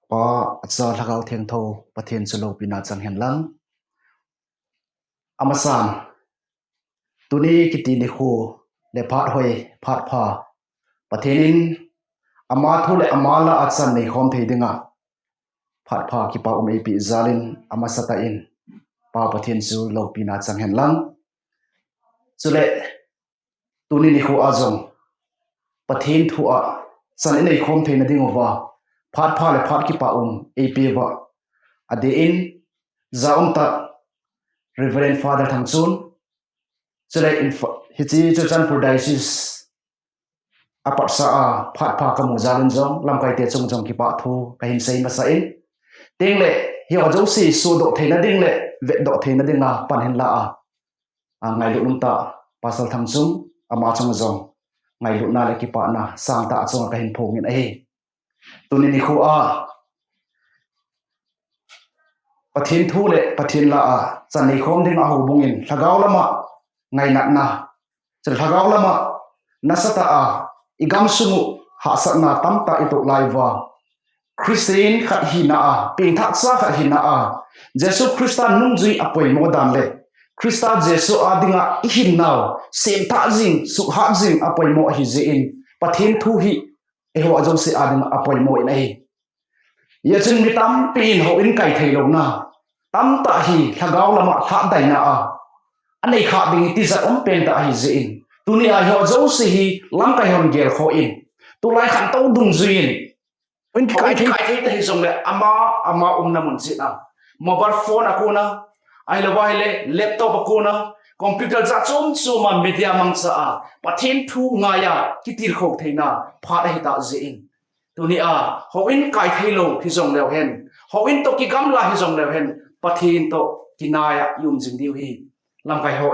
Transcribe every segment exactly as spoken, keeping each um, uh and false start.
Pa, Cha, Lhagao Thengtho, Pathen chu loupina chang hen lang. Amasan, tuni kiti nikho le phat hoi, phat pha, Pathen in ama thu le ama la a chan neikhom thei dinga phat pha kipa um eipeh jal in, amasatah in Pa Pathen chu loupina chang hen lang. Chule tuni nikho a jong Pathen thu a chan inei khom theina diuva phat pha le phat kipa um eipeh uva, adeh in, ja umtah Reverend Father Thangchun, chule in fa-, hiche Churachandpur Diocese a patsa a phat pha kamu jal in jong lamkai te chung jong kipa thu kahin sei masa in, tengle hiho jouse sodoh theina ding le vetdoh theina dinga pan hin la a, a, ngailut umtah Pastor Thangchun, ama chung jong ngailutna le kipana sangtah a chung kahin phong in ahi. Tuni nikho a Pathen thu le Pathen la a chan neikhom dinga houbung in lhagao lama ngainatna, chule lhagao lama nasatah a igamsung u hahsatna tamtah itoh lai uva, Christian khat hina a, pengthah cha khat hina a, Jesu Christa nungjui apoimo dan le Christa Jesu a dinga ihinnau semthah jing, suhhat jing apoimo ahi jeh in, Pathen thu hi eiho jouse a dinga apoimo in ahi. Hijeh chun mi tampi in houin kai theilouna tamtah hi lhagao lama lhahdaina a anei kha ding hi tijat um pentah ahi jeh in, tuni a hiho jouse hi lamkai hon gelkhoh in, tulai khantou dungjui in, houin kikai thei ta hijongle ama, ama umna mun cheh a, mobile phone a kona, ahilou ahile laptop a kona, computer jat chom chom a media mangcha a Pathen thu ngai a kitilkhou theina phat ahitah jeh in, tuni a houin kai theilou hijongleu hen, houin toh kigamla hijongleu hen, Pathen toh kinai a i um jing diu hi lamkai hon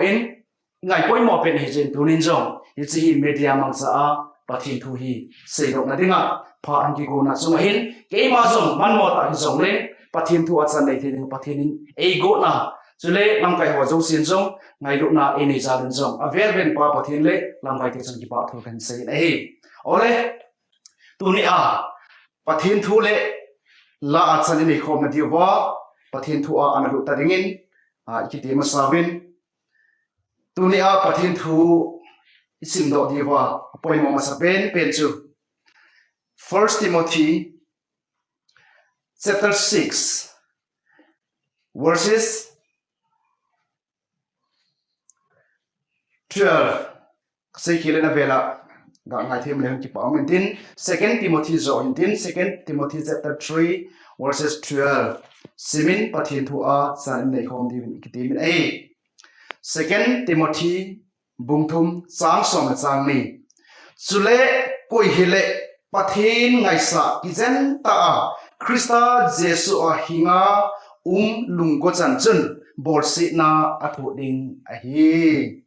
ingai poimo pen ahi jeh in, tunin jong hiche hi media mangcha a Pathen thu hi seidohna dinga phat hung kigona chunga hin, keima jong manmo tah hijongleng Pathen thu a chan nei thei ding Pathen in eigotna, chule lamkai ho jousen jong ngailutna einei jal in jong avel vel in Pa Pathen le lamkai te chun kipa thu kahin sei in ahi. Ole, tuni a Pathen thu le la a chan inei khomna diuva Pathen thu a ana lut ta dingin, a, ikiti masa uvin, tuni a Pathen thu isimdoh diuva apoimo masa pen pen chu First Timothy chapter six, verses twelve. Kasei khel le na vel a ga ngaithei uleh hung kipa um intin, Second Timothy joh hintin, Second Timothy chapter three, verses twelve. Simin Pathen thu a chan inei khom diuvin ikiti in ahi. Second Timothy bung thum chang som le chang ni. Chule koi hile Pathen ngaisah kijen tah a Christa Jesu a hinga um lunggo chan chun bolsetna athoh ding ahi.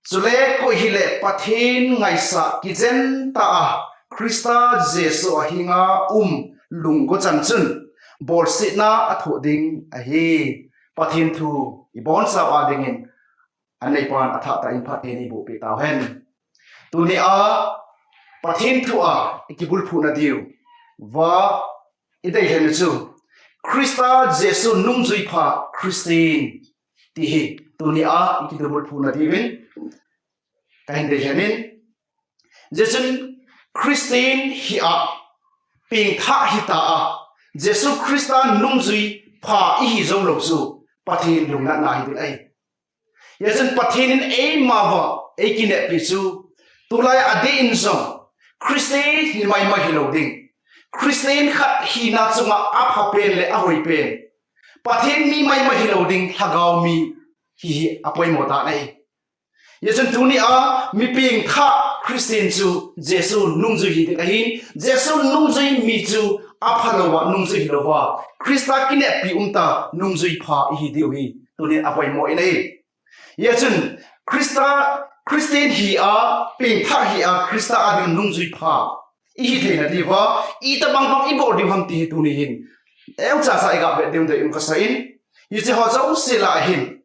Chule koi hile Pathen ngaisah kijen tah a Christa Jesu a hinga um lunggo chan chun bolsetna athoh ding ahi. Pathen thu ibonchauva dingin aneipan athah tah in phatthei eiboh peh tauhen. Tuni a Pathen thu a ikibulphuhna diuva idei lheh u chu Christa Jesu nungjui pha Christian ti hi tuni a ikibulphuhna diuvin kahin dei lheh in. Hijeh chun Christian hi a, pengthah hita a, Jesu Christa nungjui pha ihi jou lou chu Pathen lungnatna hiding ahi. Hijeh chun Pathen in eima uva eikineppi chu tulai a adeh in jong Christian hi maimai hilou ding, Christian khat hina chunga apha pen le ahoi pen, Pathen mi maimai hilou ding lhagao mi hi hi apoimo tan ahi. Hijeh chun tuni a mi pengthah Christian chu Jesu nungjui hiding ahin, Jesu nungjui mi chu apha louva nungjui hilouva Christa kineppi umtah nungjui pha ihi diu hi tuni apoimo in ahi. Hijeh chun Christa, Christian hi a, pengthah hi a, Christa a ding nungjui pha ihi theina diuva itobang bang ibol diu ham ti hi tuni hin neocha cha iga vet diu dei um kasa in, hiche ho jouse lah a hin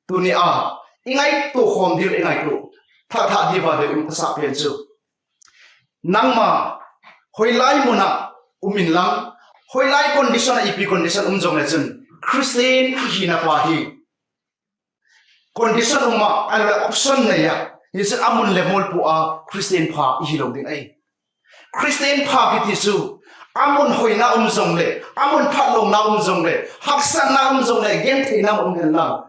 tuni a ingaito khom diu, ingaito thah thah diuva dei um kasa pen chu, nangma hoilai muna um in lang, Hoilai condition a ipi condition um jongle chun Christian hina pa hi condition um a, ahilou le option nei a, hichu amun le mol pu a Christian pha ihi lou ding ahi. Christian pha kiti chu amun hoina um jongle, amun phatlouna um jongle, haksatna um jongle, gentheina um hen lang,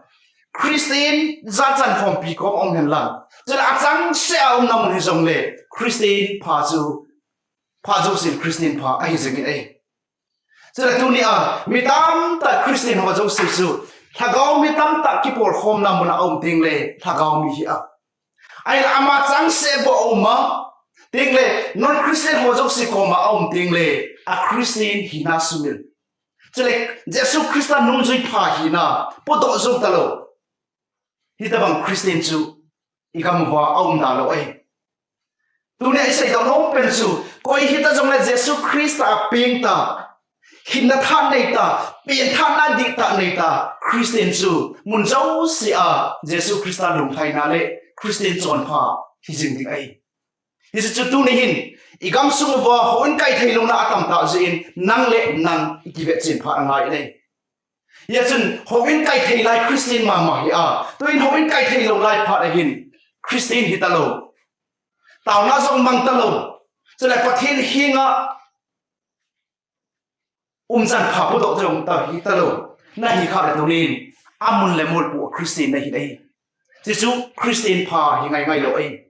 Christian jachan khompi kom um hen lang, chule achangseh a umna mun hi jongle Christian pha chu, pha jouse Christian pha ahi jingin ahi. Chule tunia mi tamtah Christian ho jouse chu lhagao mi tamtah kipolkhomna mun a aum tengle lhagao mi hi a, ahile ama changseh bou a um a, tengle non Christian ho jouse koma aum tengle a Christian hina sumil, chule Jesu Christa nungjui pha hina podoh jou talou, hitobang Christian chu igam uva aum talou ahi. Tunia iseidoh nom pen chu, koi hita jongle Jesu Christa a pengtah, hinna tha neitah, pengthatna dihtah neitah Christian chu mun jouse a Jesu Christa lunglhaina le Christian chonpha hijing ding ahi. Hiche chu tuni hin igamsung uva houin kai theilouna atamtah jeh in nang le nang ikivetchen phat angai in ahi. Hijeh chun houin kai thei lai Christian mama hi a, tuin houin kai theilou lai phat ahin Christian hitalou, taona jong mang talou, chule Pathen henga umchan pha podoh jong ta hitalou nahi khah le tunin amun le mol pu Christian nahi ahi. Hichu Christian pha hi ngaingai lou ahi.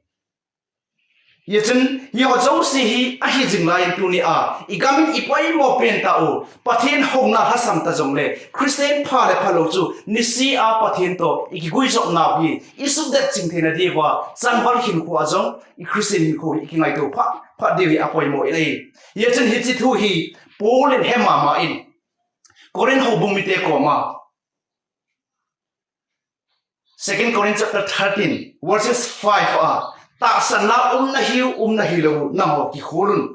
Hijeh chun hiho jouse hi ahijing laiyin tunia igamin ipoimo pentah u, Pathen houna lhasam ta jongle Christian pha le phalou chu nisea Pathen toh ikiguijopnau hi isutdet ching theina diuva changval hinkhoa jong i Christian hinkho hi ikingaito phat phat diu hi apoimo in ahi. Hijeh chun hiche thu hi Paul in he mama in Corinth houbung mite koma, Second Corinth chapter thirteen, verses five a, tahsanna um nahiu, um nahilou u, nangho kikhol un.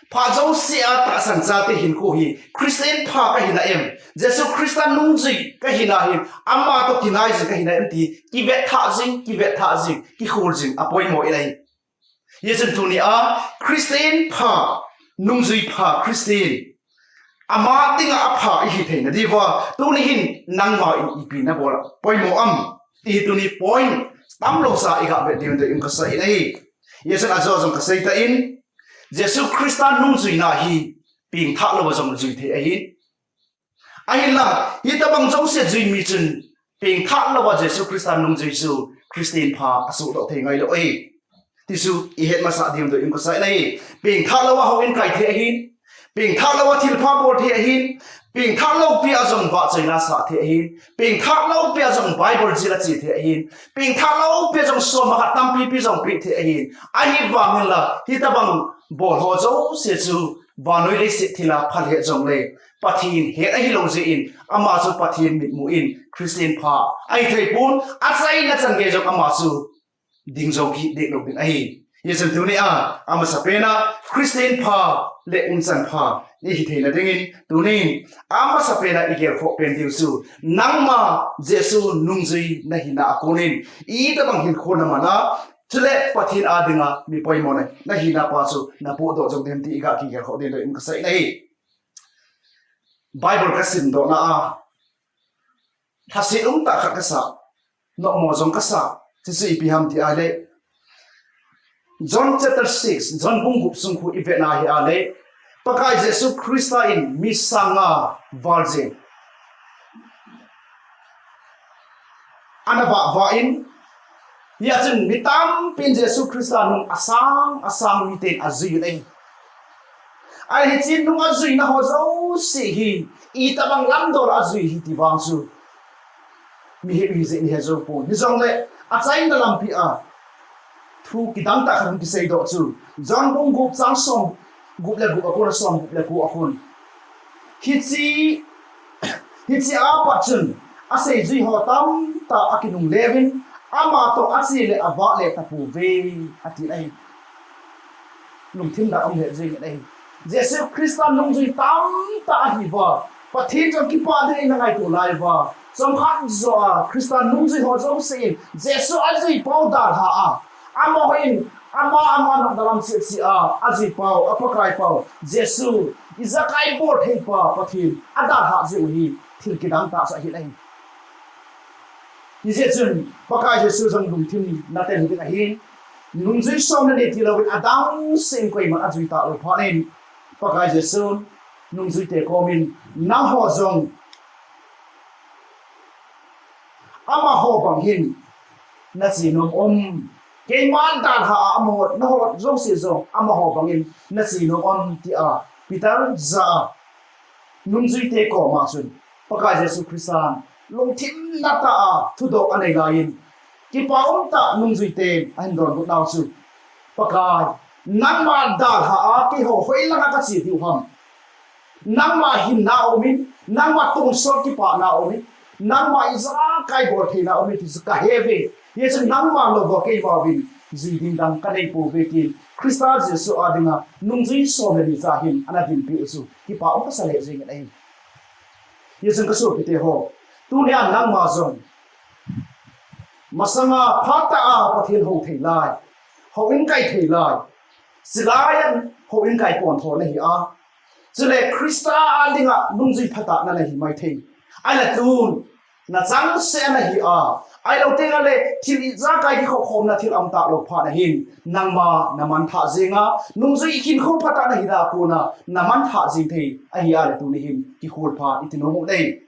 Pha jouse a tahsan chate hinkho hi Christian pha kahina em, Jesu Christa nungjui kahina hi, ama toh kinai jing kahina em ti kivetthah jing, kivetthah jing, kikhol jing apoimo in ahi. Hijeh chun tunia Christian pha, nungjui pha Christian, ama dinga apha ihi theina diuva tuni hin nangma in ipi nabol a poimo am, ti hi tuni point tamlou sa iga vet diu in kasei in ahi. Hijeh chun ajo jong kasei tan, Jesu Christa nungjuina hi pengthah louva jong jui thei ahi. Ahinla hitobang jouse jui mi chun pengthah louva Jesu Christa nungjui chu Christian pha asohdoh thei ngailou ahi, ti chu ihet masah diu in kasei in ahi. Pengthah louva houin kai thei ahin, pengthah louva thilpha bol thei ahin, pengthah lou pia jong vahchoina sah thei ahin, pengthah lou pia jong Bible jil ache thei ahin, pengthah lou pia jong soma khat tampipi jong peh thei ahin. Ahivangin la hitobang bol ho jouse chu vannoi leiset thila phalheh jongle Pathen het ahilou jeh in, ama chu Pathen mitmu in Christian pha ahi thei pon, achaina chan gei jong ama chu dingjou kit dehlou ding ahi. Hijeh chun tunia amasapen a Christian pha le umchan pha ihi theina dingin tunin amasapen a igelkhoh pen diu chu nangma Jesu nungjui nahina a konin itobang hinkho naman a, chule Pathen a dinga mi poimo nahina pa chu napohdoh jong dem ti iga kigelkhoh diu in kasei in ahi. Bible kasimdohna a lhaset umtah khat kasa, nopmo jong kasa, chuchu ipi ham ti ahile, John chapter six, John bung gup sung khu ivet na hi ahile, Pakai Jesu Christa in mi sang nga val jeng ana vah vah in, hijeh chun mi tampin Jesu Christa nung asang asang miten ajui un ahi. Ahin hiche nung ajuina ho jouse hi itobang lamdol a ajui hi ti vang chu mihem hijeh in ihe jou pon. Hijongle achaina lampi a thu kidang tah khat hung kiseidoh chu John bung gup chang somgup le gup a kon, somgup le ko a kon. Hiche, hiche a pat chun aseijui ho tamtah akinungle uvin, ama toh ache le avah le tapouve, ati ahi. Lungthim dah um lheh jeng in ahi. Jesu Christa nungjui tamtah ahiuva, Pathen jong kipah ding in angaito lai uva, chomkhat joh a Christa nungjui ho jouse in Jesu ajui pou dalha a, amaho in Ama, ama nopna lam seh seh a, ajui pau, a Pakai pau, Jesu, ijakai bol thei pa, Pathen, adalhah jeh u hi, thil kidang tah chu ahi nai. Hijeh chun, Pakai Jesu jong lungthim na ten ding ahin, nungjui som le ni tilouvin adang seh in koiman ajui talou phat in, Pakai Jesu, nungjuite komin, nangho jong, amaho bang hin, nache nom em. Keiman dalhah a, amaho, nangho jouse jong, amaho bang in, nache nom em, tia, Peter jah a, nungjuite koma chun, Pakai Jesu Christan, lungthim na tah a, thudoh anei laiyin, kipa um tah nungjuiten, ahin donbut nau chu, Pakai, nangma dalhah a, keiho hoilanga kache diu ham. Nangma hinna aumin, nangma tonsot kipana aumin, nangma ijakai bol theina aumin, ti chu kahe uve. Hijeh chun nangma louva keimauvin, jui ding dang kanei pouve tin, Christa Jesu a dinga, nungjui som le ni cha hin, ana dinpi u chu, kipa um kasa lheh jengin ahi. Hijeh chun kasopite ho, tunia nangma jong, masanga phatah a Pathen hou thei lai, houin kai thei lai, chulaiya houin kai pontho nahi a, chule Christa a dinga nungjui phatah na nahi maithei. Ahile tun, nachangseh nahi a, ahilou tengle thil ijakai kikhopkhomna thil aum talou phat ahin, nangma namanthah jenga, nungjui hinkho phatah nahi na kona, namanthah jeng thei ahi a le tuni hin, kikhol pha iti nom u nei.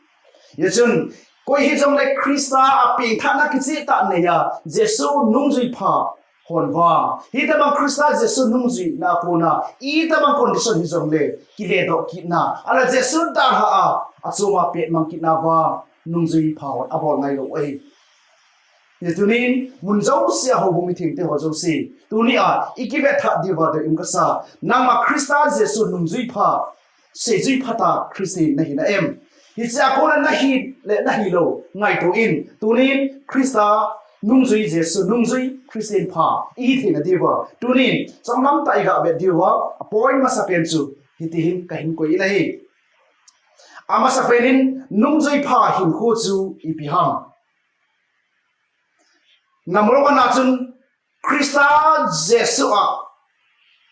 Hijeh chun, koi hijongle Christa a pengthahna kichehtah neiya, Jesu nungjui pha hon vang, hitobang Christa Jesu nungjui na kona, itobang condition hijongle, kiledoh kitna, ahilou Jesu dalhah a, achoma petmang kitna vang, nungjui pha hon abol ngailou ahi. Hijeh chun tunin, mun jouse a houbung mithengte ho jouse, tunia, ikivetthah diuva deium kasa, nangma Christa Jesu nungjui pha, seijui phatah Christian nahi na em? Hichea kona nahi le nahilou, ngaito in, tunin Christa nungjui Jesu nungjui Christian pha ihi theina diuva, tunin chomlam tah a iga vet diuva, apoint masapen chu hitihin kahin koi in ahi. Amasapen in nungjui pha hinkho chu ipi ham? Number one a chun, Christa Jesu a,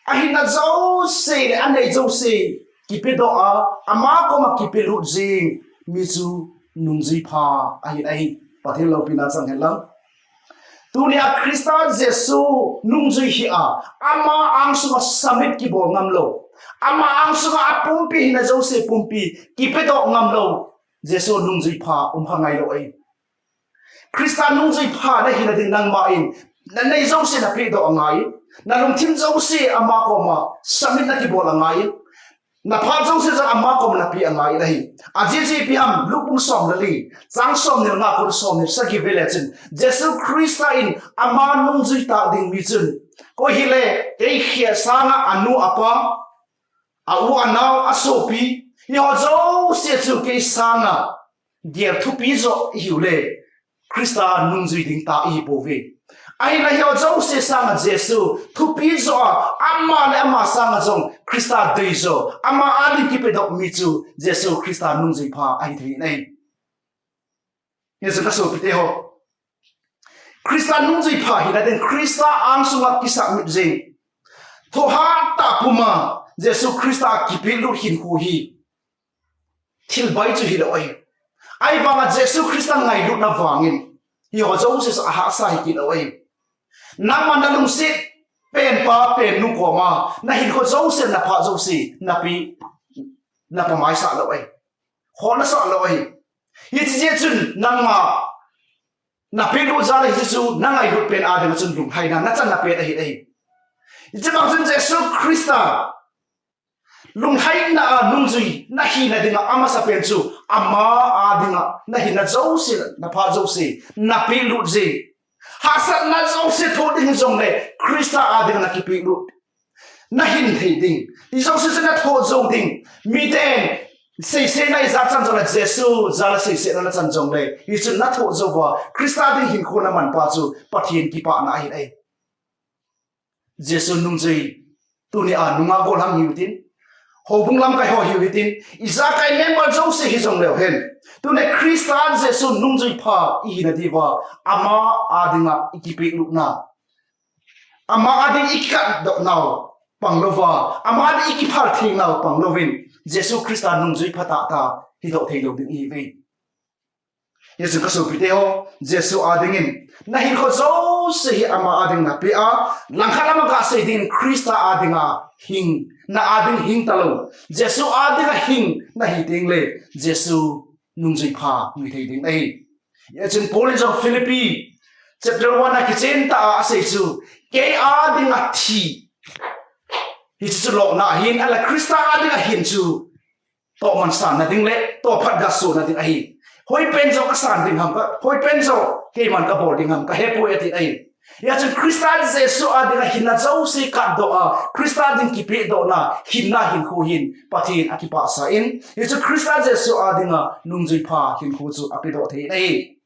ahinna jouse le anei jouse kipedoh a, ama koma kipelut jing mi chu nungjui pha ahin ahi. Pathen loupina chang hen lang. Tunia Christa Jesu nungjui hi a, ama angsunga submit kibol ngamlou, ama angsunga apumpi hinna jouse pumpi kipedoh ngamlou, Jesu nungjui pha umkha ngailou ahi. Christa nungjui pha nahina ding nangma in, nanei jouse napehdoh angai, nalungthim jouse ama koma submit nakibol angai, naphat jouse jong ama koma napeh angai ahi. Ajeh chu ipi ham, Luke bung som le li, chang somni le nga kon somni le sagi vele chun, Jesu Christa in ama nungjui tah ding mi chun, koi hile, kei khel sanga anu apa, a u anao, asopi, hiho jouse chu kei sanga gel thupi joh ihiu le, Christa nungjui ding tah ihi pouve. Ahinla hiho jouse sanga Jesu thupi joh a, ama le ama sanga jong Christa deijoh, ama a ding kipedoh mi chu Jesu Christa nungjui pha ahi thei nai. Hichu kasopite ho, Christa nungjui pha hina ding, Christa angsunga kisubmit jing, thohhat tah puma Jesu Christa kipehlut hinkho hi thil bai chu hilou ahi. Ahivanga Jesu Christa ngailutna vangin hiho jouse chu ahahsa hi kilou ahi. Nangma nalungset penpa pennu koma nahinkho jouse, naphat jouse napeh, napamaisah lou ahi. Khoh nasah lou ahi. Hiche jeh chun nangma napehlut jal a hiche chu nangailut pen a dinga chun lunglhaina nachanna pen ahi, ahi. Hiche bang chun Jesu Christa lunglhaina a nungjui nahina dinga amasapen chu ama a dinga nahinna jouse, naphat jouse napehlut jing. Hahsatna jouse thoh ding hijongle Christa a dinga nakipehlut, nahin thei ding, ti jouse chu nathoh jou ding. Miten seisetna ijat chan jongle, Jesu jal a seisetna nachan jongle, hichu nathoh jouva Christa ding hinkho namanpa chu Pathen kipana ahi, ahi. Jesu nungjui, tunia nungah gollhang hiu hitin, houbung lamkai ho hiu hitin, ijakai member jouse hijongleu hen, tunia Christa Jesu nungjui pha ihina diuva ama a dinga ikipehlutna, Ama ading i kikatdoh nau pang louva, ama ading i kiphal theng nau pang louvin, Jesu Christa nungjui phatah tah hidoh thei lou ding ihiuve. Hijeh chun ka sopite ho, Jesu adingin na hinkho jouse hi ama ading na peh a, langkhat lama kasei dingin Christa adinga hing, na ading hing talou, Jesu adinga hing na hi tengle, Jesu nungjui pha hung hi thei ding ahi. Hijeh chun Paul in jong Philippi chapter one a kichen tah a asei chu, kei adinga thi, hichu chu lona hin, ahinla Christa adinga hin chu tohman sanna ding le tohphat ga sohna ding ahi. Hoipen jong kasan ding ham, ka, hoipen jong keiman kabol ding ham, kahepoi ati ahi. Hijeh chun Christa Jesu adinga hinna jouse katdoh a, Christa ding kipehdohna hinna hinkho hin Pathen akipahsa in, hijeh chun Christa Jesu adinga nungjui pha hinkho chu apedoh thei in ahi.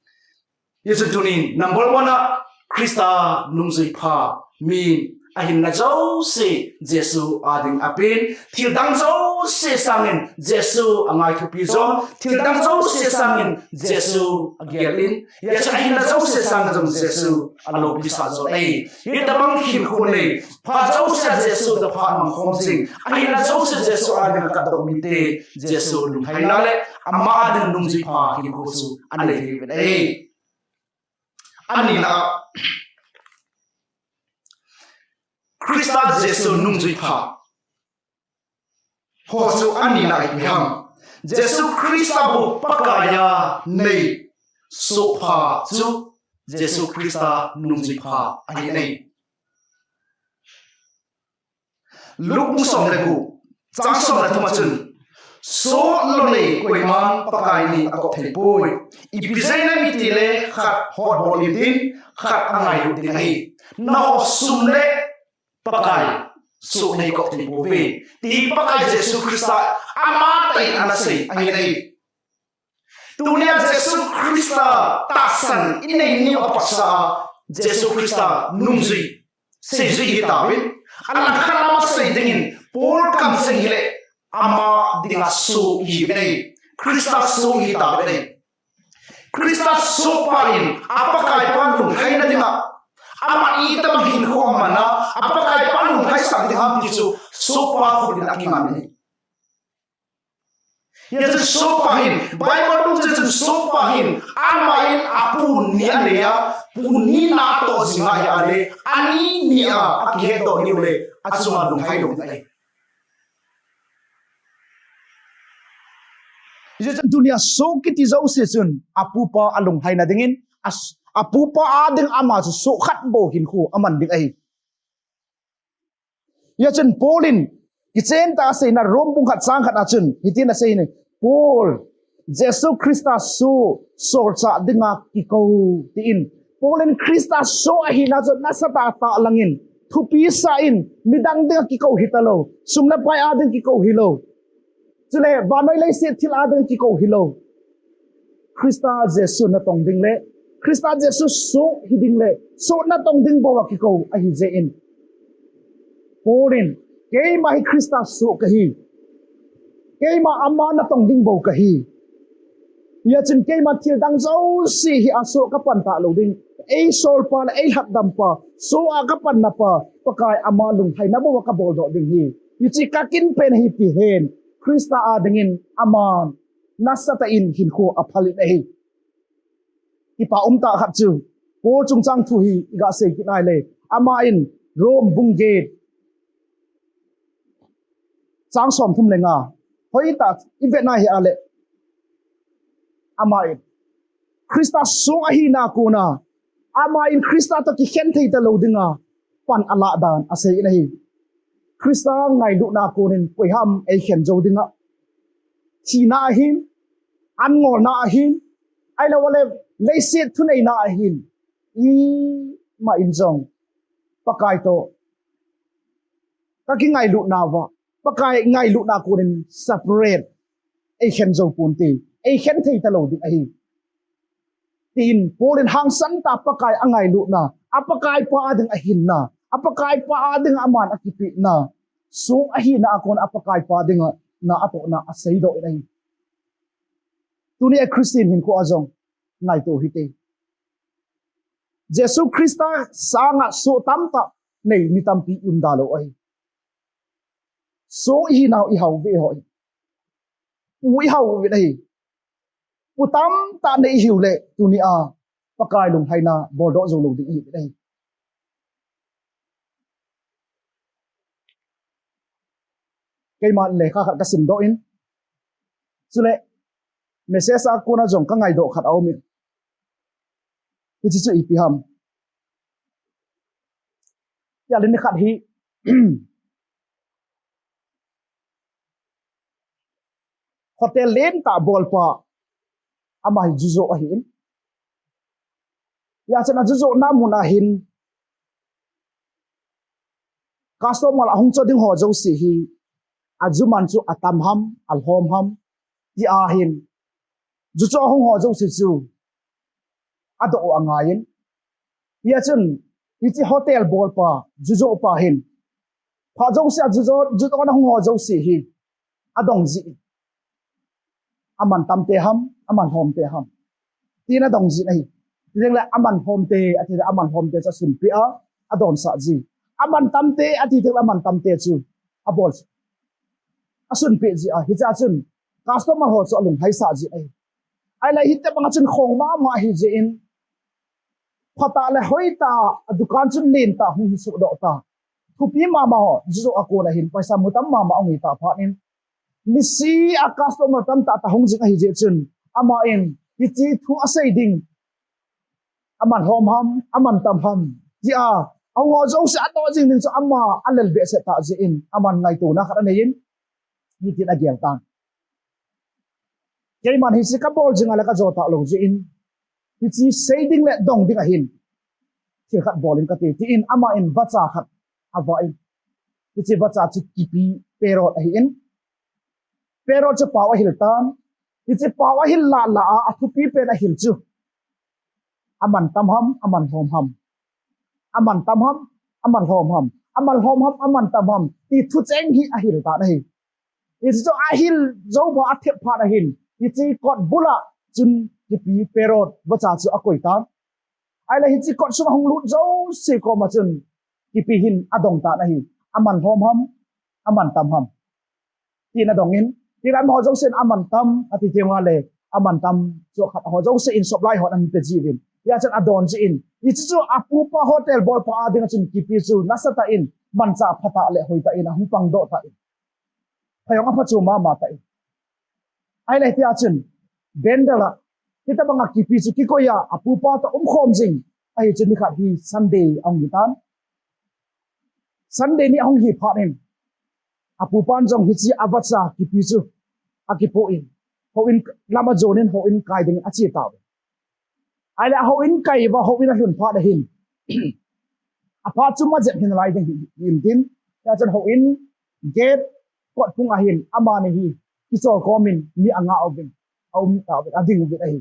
Hijeh chun tunin number one a Christa nungjui pha min ahinna jouse Jesu ading apen, thildang jouse sangin Jesu angai thupi jom, thildang jouse sangin Jesu agel in, hijeh chun ahinna jouse sangin jong Jesu alopi sah jom ahi. Hitobang hinkho nei pha jouse a Jesu toh phat mang khom jing, ahinna jouse Jesu adinga katdoh mite Jesu lunglhaina le ama ading nungjui pha hinkho chu anei thei uvin ahi. Anina a, Christa Jesu nungjui pha ho chu anina a ipi ham? Jesu Christa bou Pakaiya nei soh pha chu Jesu Christa nungjui pha ahi ahi. Luke bung som le gup, chang som le thum a chun, soh lo nei koiman Pakai ni akop thei poi. Ipi jeh inem itile khat hotbol intin, khat angailut ding ahi. Nangho sum le pai Pakai soh nei kop thei pouve, ti Pakai Jesu Christa amatah in ana sei ahi ahi. Tunia Jesu Christa tahsan inei niu a patsa a Jesu Christa nungjui seijui hitauvin, alangkhat lama sei dingin Paul kamseng hile ama dinga soh ihiuvin ahi. Christa soh ihitauvin ahi. Christa sohpa in a Pakaipa lunglhaina dinga, aman itobang hinkho aman a, a Pakaipa lunglhaisah ding ham ti chu sohpa khut in akinganin ahi. Hijeh chun sohpa hin, Bible dungjuiya chun sohpa hin, aman apu ni anei a, pu ni na atoh jing ahi a le, ani ni a akihetdoh niu le, achunga lunglhai lou ding ahi. Hijeh chun tunia soh kiti jouse chun apupa alunglhaina dingin, a, apupa ading ama chu soh khat bou hinkho aman ding ahi. Hijeh chun Paul in kichen tah a aseina Rome bung khat chang khat a chun hitin asei in, Paul, Jesu Christa soh solchah dinga kikou, tin Paul in Christa soh ahina chu nasatah a tahlang in, thupi sah in, midang dinga kikou hitalou, sum le pai a ding kikou hilou, chule vannoi leiset thil a ding kikou hilou, Christa Jesu natong ding le, Christa Jesu soh hiding le, soh natong ding bou a kikou ahijeh in, Paul in, keima hi Christa soh kahi, keima ama natong ding bou kahi. Hijeh chun keima thildang jouse hi a soh kapan talou ding, eisolpa le eilhatdampa, soh a kapanna pa Pakai ama lunglhaina bou a kaboldoh ding ahi. Hiche kakin pen ahi ti hen, Christa adingin aman nasatah in hinkho aphal in ahi. Kipa umtah khat chu, Paul chungchang thu hi iga sei kit nai le, aman Rome bung get, chang somthum le nga, hoitah ivet nai ahi a le, aman Christa soh ahina kona, aman Christa toh kikhen thei talou dinga pan alah dan asei in ahi. Christa ngailutna konin koiham eikhen jou dinga, thina ahin, an ngolna ahin, ahilou le leiset thuneina ahin, ima in jong Pakai toh kakingailutna uva, Pakai ngailutna konin separate eikhen jou ponte, eikhen thei talou ding ahi, tin Paul in hangsan tah a Pakai angailutna, a Pakaipa ading ahinna, a Pakaipa ading aman akipehna, soh ahina a kon a Pakaipa dinga na atohna aseidoh in ahi. Tunia Christian hinkho a jong ngaito hite. Jesu Christa sanga soh tamtah nei mi tampi i um da lou ahi. So i hinau i hao ve ho hi. Pu i hao ve ahi. Pu tamtah nei i hiu le tunia Pakai lunglhaina boldoh jou lou ding i hi ve ahi. Keiman lekha khat ka simdoh in. Chule message a kona jong ka ngaidoh khat a um in. Hiche chu ipi ham. Tia le ni khat hi hotel lentah bolpa ama hi jujoh ahin. Hijeh chun ajujohna mun a hin customer ahung cho ding ho jouse hi ajuman chu atam ham, alhom ham, ti ahin. Ju cho ahung ho jouse chu adoh u angaiyin. Hijeh chun hiche hotel bolpa, jujohpa hin phat jouse a jujoh, jujohna hung ho jouse hi adong jin. Aman tamte ham, aman lhomte ham, tin adong jin ahi. Ti ding le aman lhomte, ati le aman lhomte chu asunpeh a, adonsah ji. Aman tamte, ati ding le aman tamte chu abol, asunpeh ji a. Hichea chun customer ho chu alunglhaisah ji ahi. Ahile hitobanga chun khong mama ahi jeh in, phatah le hoitah a dukan chun lentah hung hi sohdoh ta. Thupi mama ho, jujoh a kona hin paisa mu tam mama ahung hi ta phat in, nisea customer tamtah tah hung jing ahi jeh chun, aman hiche thu asei ding, aman lhom ham, aman tam ham, tia ahung ho jouse adoh jing ding chu ama alel behseh tah jeh in, aman ngaitona khat aneiyin, hitin agel tan. Keiman hiche kabol jing a le kajo talou jeh in, hiche sei ding le dong ding ahin thil khat bol in kate, tin aman vacha khat avah in, hiche vacha chu kipi parrot ahin, parrot chu pao ahil tan. Hiche pao ahil lah lah a athupi pen ahil chu, aman tam ham, aman lhom ham, aman tam ham, aman lhom ham, aman lhom ham, aman tam ham, ti thucheng hi ahil tan ahi. Hiche chu ahil jouva athep phat ahin, hiche kot bula chun kipi parrot vacha chu akoi tan. Ahile hiche kot sunga hung lut jouse koma chun kipi hin adong tan ahi. Aman lhom ham, aman tam ham, tin adongin, tin amaho jousen aman tam ati teng uleh, aman tam chu khat ho jousen supply hon ahin pe jiuvin. Hijeh chun adon jin, hiche chu apupa hotel bolpa a dinga chun kipi chu nasatah in, manchah phatah le hoitah in ahung pangdoh tan, phajong aphachu mama tan. Ahile hitia chun bundle a, hitobanga kipi chu kikoi a apupa toh umkhom jing ahi chu, nikhat hi Sunday ahung hitan. Sunday ni ahung hi phat in, apupan jong hiche avacha kipi chu akipoh in, houin lam ajon in houin kai dingin ache tauve. Ahile houin kai uva houin alhun phat ahin, aphat chu majep hin lai ding ahi intin, hijeh chun houin gate kot phung ahin amani hi kichol komin mi anga uvin, aum tauvin, ading uvin ahi.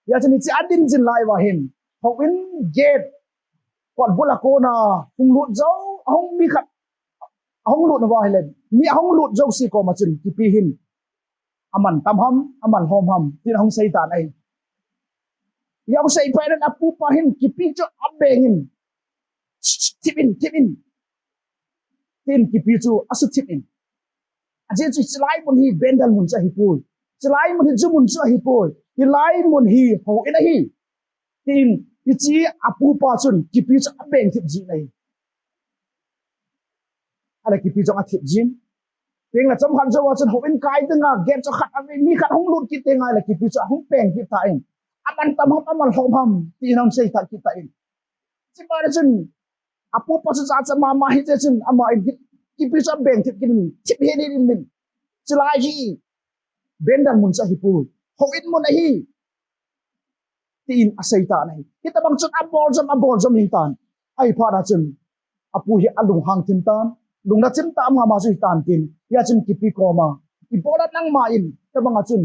Hijeh chun hiche ading jing lai uva hin, houin gate kot bula kona hung lut jou, ahung mi khat ahung lut uva ahile, mi ahung lut jouse koma chun kipi hin aman tam ham, aman lhom ham, tin ahung sei tan ahi. Hia ahung sei phat in apupa hin kipi chu abengin, thip in, thip in, tin kipi chu asuthip in. Ajeh chu chulai mun hi bundle mun chu ahipoi, chulai mun hi ju mun chu ahipoi, hilai mun hi houin ahi, tin hiche apupa chun kipi chu abeng thip jin ahi. Ahile kipi chu athip jin. Tengle chomkhat jouva chun houin kai dinga gate chu khat ave, mi khat hung lut kit tengle kipi chu ahung peng kit tan, aman tam ham, aman lhom ham, tin ahung sei kit tan. Chubana chun apupa chu jachat mama hijeh chun aman kipi chu abeng thip kit in, thip hel in, chulai hi bundle mun chu ahipoi, houin mun ahi, tin asei tan ahi. Hitobang chun abol jom, abol jom in tan. Ahiphat a chun apu hi alunghang thim tan, lungna chim tah mama chu hitan tin, hia chun kipi koma, ibol a nangma in, hitobanga chun,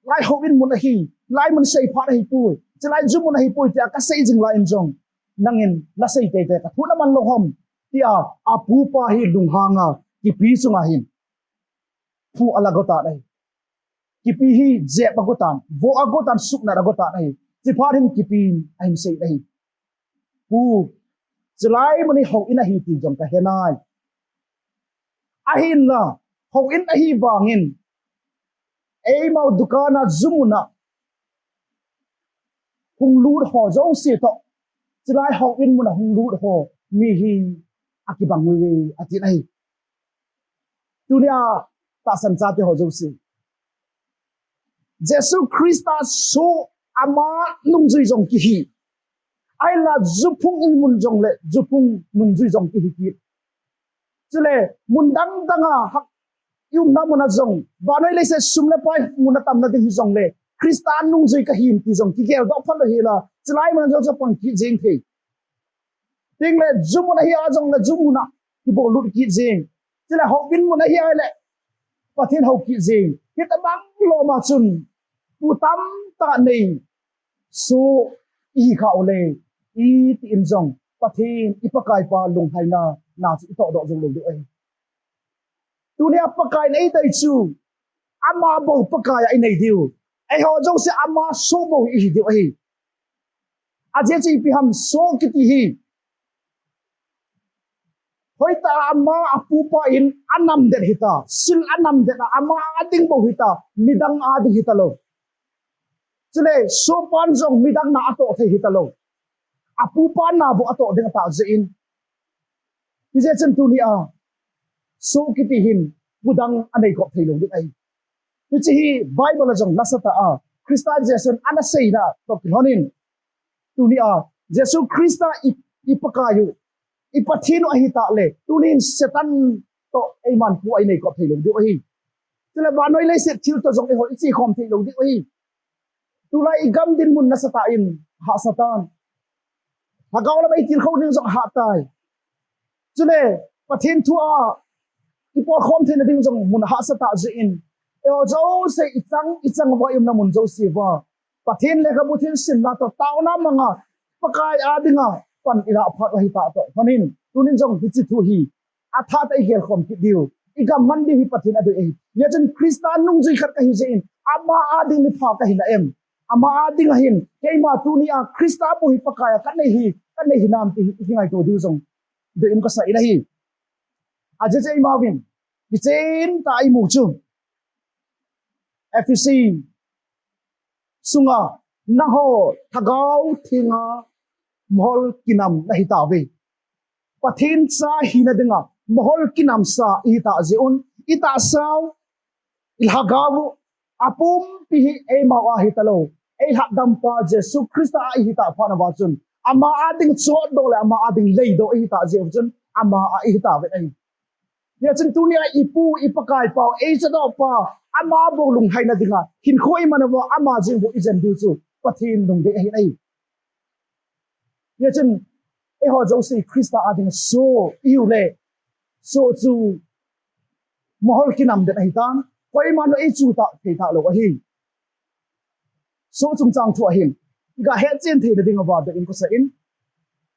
lai houin mun ahi, lai mun seiphat ahipoi, chulai ju mun ahipoi tia kasei jing lai in jong, nangin nasei teitei, kathu naman lou ham, tia apupa hi lunghanga kipi chunga hin phu alago tan ahi. Kipi hi jep ago tan, vo ago tan, suknat ago tan ahi. Chuphat hin kipi in ahin sei ahi, Pu, Chulai mun hi houin ahi ti jong kahe nai. Ahinla, houin ahi vangin, eimau dukan a, ju mun a hung lut ho jouse toh, chulai houin mun a hung lut ho mi hi akibang uve, ati ahi. Tunia tahsan chate ho jouse, Jesu Christa soh, ama nungjui jong kihi. Ahinla juphung imun jongle, juphung nungjui jong kihi kit. Chule, mun dang dang a, hak, i umna mun a jong, vannoi leiset sum le pai mun a tamna ding hijongle, Christa nungjui kahi ti jong kigel doh phat lou hela, chulai mun a jong chapang kit jeng thei. Tengle ju mun ahi a jongle ju mun a kibol lut kit jeng. Chule houin mun ahi a le Pathen hou kit jeng. Hitabang lom a chun, thu tamtah nei soh ihi khah uleh, itin jong Pathen i Pakaipa lunglhaina na chu i toh doh jou lou diu ahi. Tunia Pakai in eidei chu, ama bou Pakai a i nei diu. Eiho jouse ama soh bou ihi diu ahi. Ajeh chu ipi ham, soh kiti hi, hoitah a ama a pupa in anam det hita, sil anam det a ama a ding bou hita, midang a ding hita lou. Chule sohpan jong midang na atoh thei hita lou. A pupa na bou atoh ding atah jeh in. Hijeh chun tunia soh kiti hin pudang anei kop thei lou ding ahi. Hiche hi Bible a jong nasatah a Christa Jesun ana seina toh kilhonin, tunia Jesu Christa i, i Pakai u, i Pathen u ahi tah le, tunin Satan toh eiman pudang nei kop thei lou diu ahi. Chule vannoi leiset thil toh jong eiho i chi khom thei lou diu ahi. Tulai i gam dinmun nasatah in hahsa tan. Lhagao lam a i tilkhou ding jong ahah tai. Chule Pathen thu a i polkhom theina ding jong mun hahsa tah jeh in, eiho jouse i chang, i chang uva i umna mun jouse uva Pathen lekhabu thil simna toh taona manga Pakai a dinga pan i lah phat u ahi tah toh kilhonin, tunin jong hiche thu hi atha tah a i gelkhom kit diu, i gam man diu hi Pathen adei ahi. Hijeh chun Christa nungjui khat kahi jeh in, ama a ding mipha kahi na em? Ama a ding a hin, keima tunia Christa bou hi Pakai a kanei hi, kanei hinam ti hi i kingaito diu jong deium kasa in ahi. Ajeh chu eima uvin, kichen tah a i mu chu, Ephesi sunga, nangho Lhagao Thenga mohor kinam nahi tauve. Pathen cha hina dinga mohor kinamsa ihi tah jeh un, i tahsa u, i lhagao u, apumpi hi eimau a hitalou, ei lhatdampa Jesu Christa a ihi tah phat uva chun, ama a ding chotdoh le ama a ding leidoh ihi tah jeh u chun, ama a ihi tauve ahi. Hijeh chun tunia i Pu, i Pakaipa u, ei chotdohpa, ama bou lunglhaina dinga hinkho i man uva, ama jeng bou i jen diu chu Pathen lungdei ahi nai. Hijeh chun eiho jouse Christa a ding soh ihiu le, soh chu mohor kinam den ahitan, koiman ei chu tah thei talou ahi. Soh chungchang thu ahin, i ga hetchen theina ding uva deium kasa in,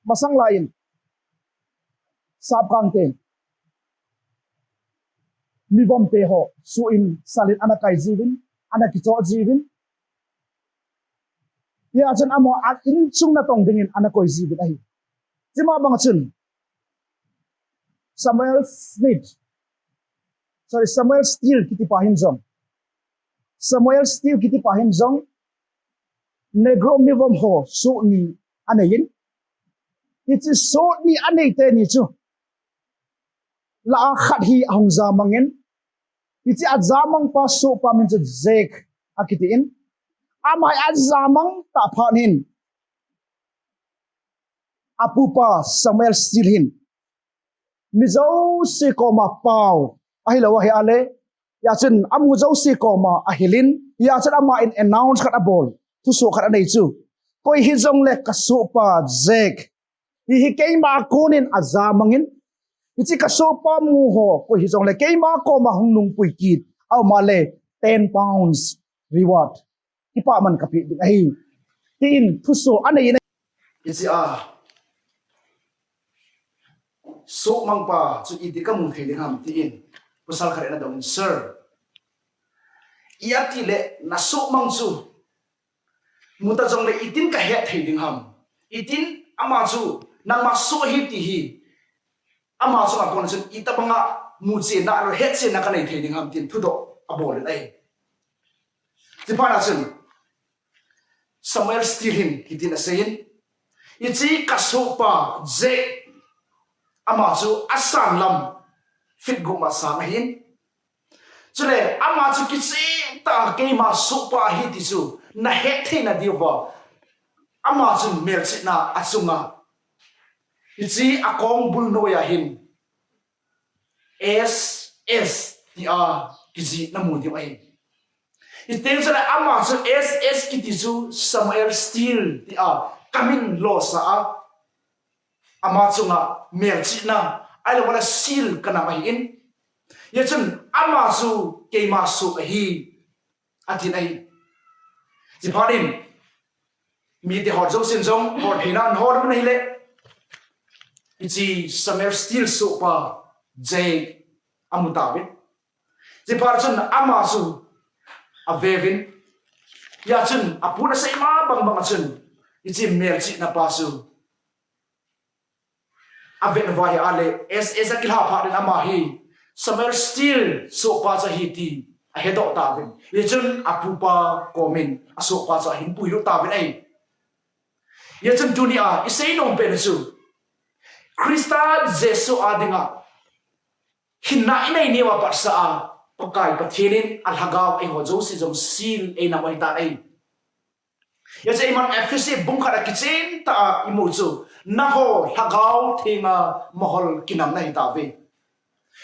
masang laiyin, sapkang ten, mivomte ho, soh in, sal in ana kai jiuvin, ana kichoh jiuvin. Hijeh chun amaho a insung natong dingin ana koi jiuvin ahi. Chuma bang chun, Samuel Smith, sorry, Samuel Steele kitipa hin jong, Samuel Steele kitipa hin jong, Negro mivom ho soh ni anei in, hiche soh ni anei teni chu, lah a khat hi ahung jamang in, hiche ajamangpa sohpa min chu Jack akiti in, ama hi ajamang tah phat in, apupa Samuel Steele hin, mi jouse koma pao ahilou ahi a le, hijeh chun amu jouse koma ahil in, hijeh chun aman announce khat abol, thusoh khat anei chu, koi hijongle kasohpa Jack, hiche hi keima konin ajamang in, hiche kasohpa mu ho, koi hijongle keima koma hung nungpui kit aum a le, ten pounds reward, kipah man kapeh ding ahi, tin thusoh anei in ahi. Hiche a sohmangpa chu iti kamu thei ding ham tin, pasal khat in adong in, Sir, iti le nasohmang chu, muta jongle itin kahet thei ding ham? Itin ama chu nangma soh ahi ti hi, ama chunga kona chun itobanga muchenna, hetchenna kanei thei ding ham tin thudoh abol in ahi. Chuphat na chun Samuel Steele hin hitin aseiyin, hiche kasohpa Jake, ama chu asan lam feet gup ma sang ahin. Chule ama chu kichentah a keima sohpa ahi ti chu nahet theina diuva, ama chun melchihna achunga hiche akong bul noiya hin S S tia kijih namu diu ahi. Hiti chun ama chu S S kiti chu Samuel Steele tia kamin losah a, ama chunga melchihna, ahilouleh seal kanam ahin. Hijeh chun ama chu keima soh ahi, atin ahi. Chuphat in mite ho jousen jong hol theina ahol un ahile, hiche Samuel Steele sohpa Jake amu tauvin. Chuphat chun ama chu aveuvin, hia chun apun asei ma bangbang a chun hiche melchihna pa chu avet uva ahile, S S akilha phat in ama hi Samuel Steele sohpa chu ahi ti ahedoh tauvin. Hichun apupa komin asohpa chu ahin puilut tauvin ahi. Hichun tunia isei nom pen chu Christa Jesu a dinga hinna inei niuva patsah a, Pakai Pathen in alhagao eiho jouse jong seal einam ahitan ahi. Hichun eiman Ephesi bung khat a kichentah a imu chu, nangho Lhagao Thenga mahol kinam nahitauve.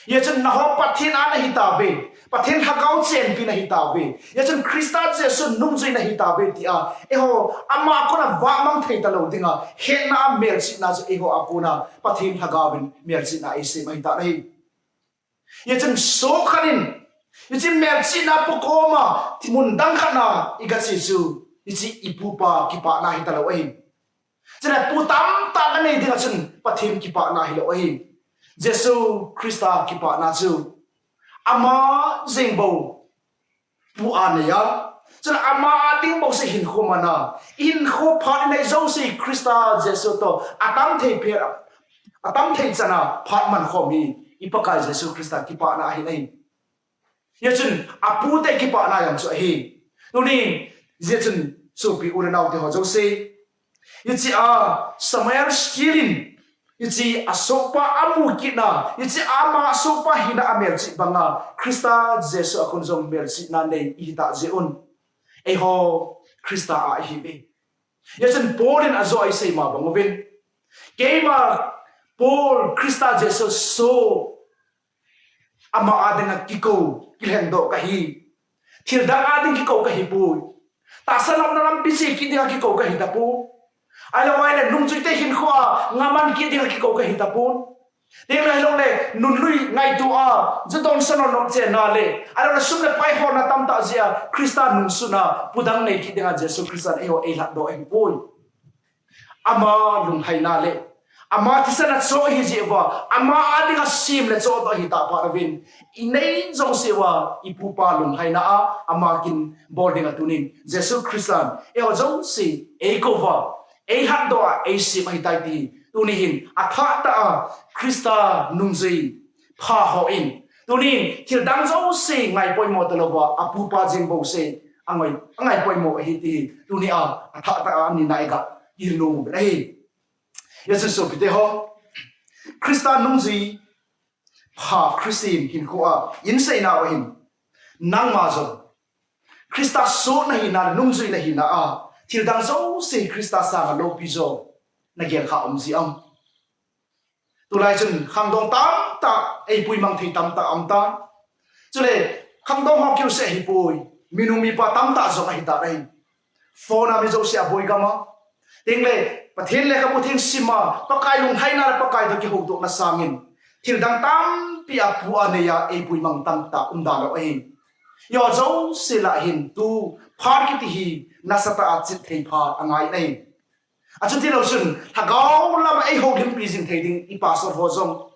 Hichun nangho Pathen a nahitauve, Pathen Lhagao chenpi nahitauve. Hichun Christa Jesu nungjui nahitauve tia eiho ama kona vahmang thei talou dinga hetna a melchihna chu eiho a kona Pathen Lhagao in melchihna eisem ahitan ahi. Hichun soh khat in hiche melchihna pukoma mun dang khat na igache chu hiche ipupa kipana hitalou ahi. Chule pu tamtah kanei dinga chun Pathen kipana hilou ahi. Jesu Christa kipana chu ama jeng bou pu aneiya, chule ama a ding bouseh hinkho mana, ihinkho phat inei jouse Christa Jesu toh atam thei phat, atam thei chana phat mankhom hi i Pakai Jesu Christa kipana ahi nai. Hichun apute kipana jong chu ahi. Tunin hichun sopi u le naote ho jouse, hiche a Samuel Steele in hiche asohpa amu kitna, hiche ama sohpa hina amelchih banga Christa Jesu a kon jong melchihna nei ihitah jeh un, eiho Christa a ihiuve. Hichun Paul in ajo a eisei ma bang uvin, keima Paul Christa Jesu soh, ama a dinga kikou, kilhengdoh kahi. Thildang a ding kikou kahipoi. Tahsa nopna lampi che kit dinga kikou kahitapon. Ahilouleh nungjuite hinkhoa ngaman kit dinga kikou kahitapon. Tengle ahilouleh nunlui ngaito a, jadon sanon nom chenna le, ahilouleh sum le pai holna tamtah jeh a Christa nungsutna pudang nei kit dinga Jesu Christan eiho eilhatdoh ahipoi. Ama lunglhaina le ama thisan a choh ahi jeh uva, ama a dinga sem le chohdoh ahitah phat uvin, inei jouse uva ipupa lunglhaina a ama kin bol dinga tunin Jesu Christan eiho jouse eikouva, eilhatdoh a eisem ahitai ti tuni hin athahtah a Christa nungjui pha hon, tunin thildang jouse ngaipoimo talouva apupa jeng bouseh angai, angaipoimo ahi ti tunia athahtah a nina iga hilnom u ahi. Hichun sopite ho, Christa nungjui pha Christian hinkhoa inseinau ahin, nangma jong Christa soh nahina, nungjui nahina a thildang jouse Christa sanga loupi jo nagel kha um ji am? Tulai chun khangdong tamtah, eipuimang thei tamtah aumtan. Chule khangdong ho kiuseh ahipoi, minu mipa tamtah jong ahitan ahi. Phone a mi jouse aboi gam a, tengle Pathen lekhabu theng sim a, Pakai lunglhaina le Pakai toh kihoutohna sangin thildang tampi apu anei a eipuimang tamtah umda lou ahi. Eiho jouse lah hin tu phat kiti hi nasatah a chithei phat angai ahi. Achutilou chun lhagao lama eihoulimpi jing thei ding i pastor ho jong,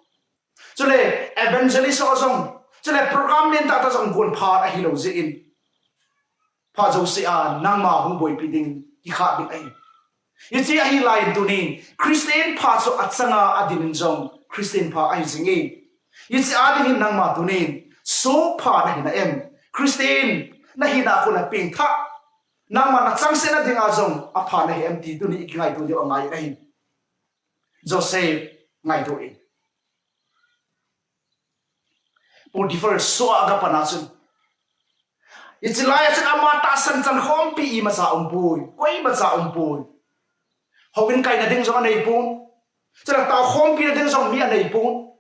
chule evangelist ho jong, chule program nentah tah jong gon phat ahilou jeh in, phat jouse a nangma hung boipi ding kikhat ding ahi. Hiche ahi lai in tunin Christian pha chu achanga adin in jong Christian pha ahi jing e. Hiche ading hin nangma tunin soh pha nahi na em? Christian nahi na kona pengthah nangma nachang sena dinga jong apha nahi em ti tunin i kingaito diu angai ahi. Joseph ngaito in. Potiphar soh a aga pan a chun, hiche lai a chun ama tahsan chan khompi imacha umpoi, koimacha umpoi. Houin kaina ding jong anei pon. Chule tao khompi na ding jong mi anei pon.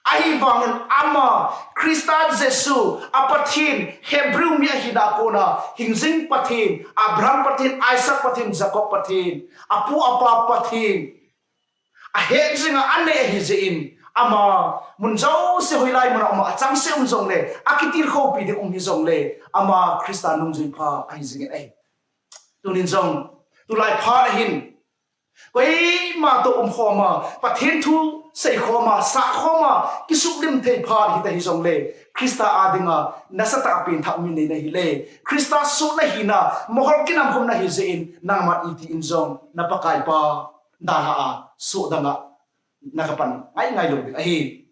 Ahivangin ama Christa Jesu a Pathen, Hebrew mi ahina kona hingjing Pathen, Abraham Pathen, Isaac Pathen, Jacob Pathen, apu apa Pathen ahet jinga anei ahi jeh in, ama mun jouse hoilai muna um a achangseh um jongle, akitilkhoupi ding um hi jongle, ama Christa nungjui pha ahi jing in ahi. Tunin jong, tulai phat ahin, koima toh umkhom a, Pathen thu seikhom a, sahkhom a, kisuklim thei phat hita hi jongle, Christa adinga nasatah a pengthah mi nei nahi le, Christa soh nahina mohor kinamkhom nahi jeh in, nangman iti in jong na Pakaipa dalha a soh danga naka pan ngai ngai lou ding ahi.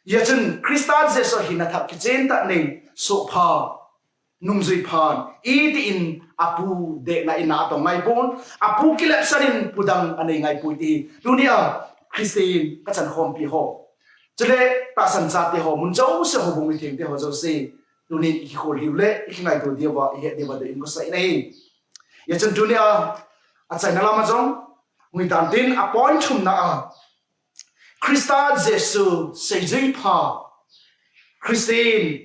Hijeh chun Christa Jesu hina thah kichen tah nei, soh pha, nungjui phan, iti in apu dehna in a atong ngai pon, apu kilepsan in pu dang anei ngai poi ti. Tunia Christian kachan khompi ho, chule tahsan chate ho, mun jouse houbung mithengte ho jouse, tunin i kikhol diu le i kingaito diuva, i het diuva deium kasah in ahi. Hijeh chun tunia achaina lama jong ngui tan tin, a point thumna a, Christa Jesu seijui pha Christian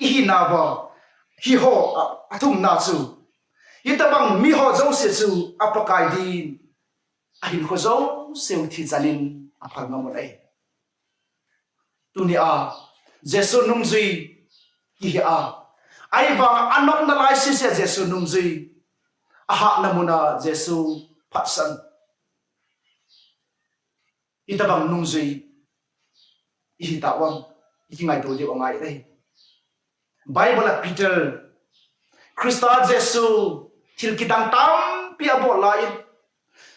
ihinauva, hiho a, athumna chu, hitobang miho jouse chu a Pakai din ahinkho jouseu thi chan in aphal ngam un ahi. Tunia Jesu nungjui kihi a, ahivanga anopna lai sese Jesu nungjui, ahatna muna Jesu phatsan, hitobang nungjui ihi tauvam, i kingaito diu angai ahi. Bible a Peter, Christa Jesu thil kidang tampi abol lai in,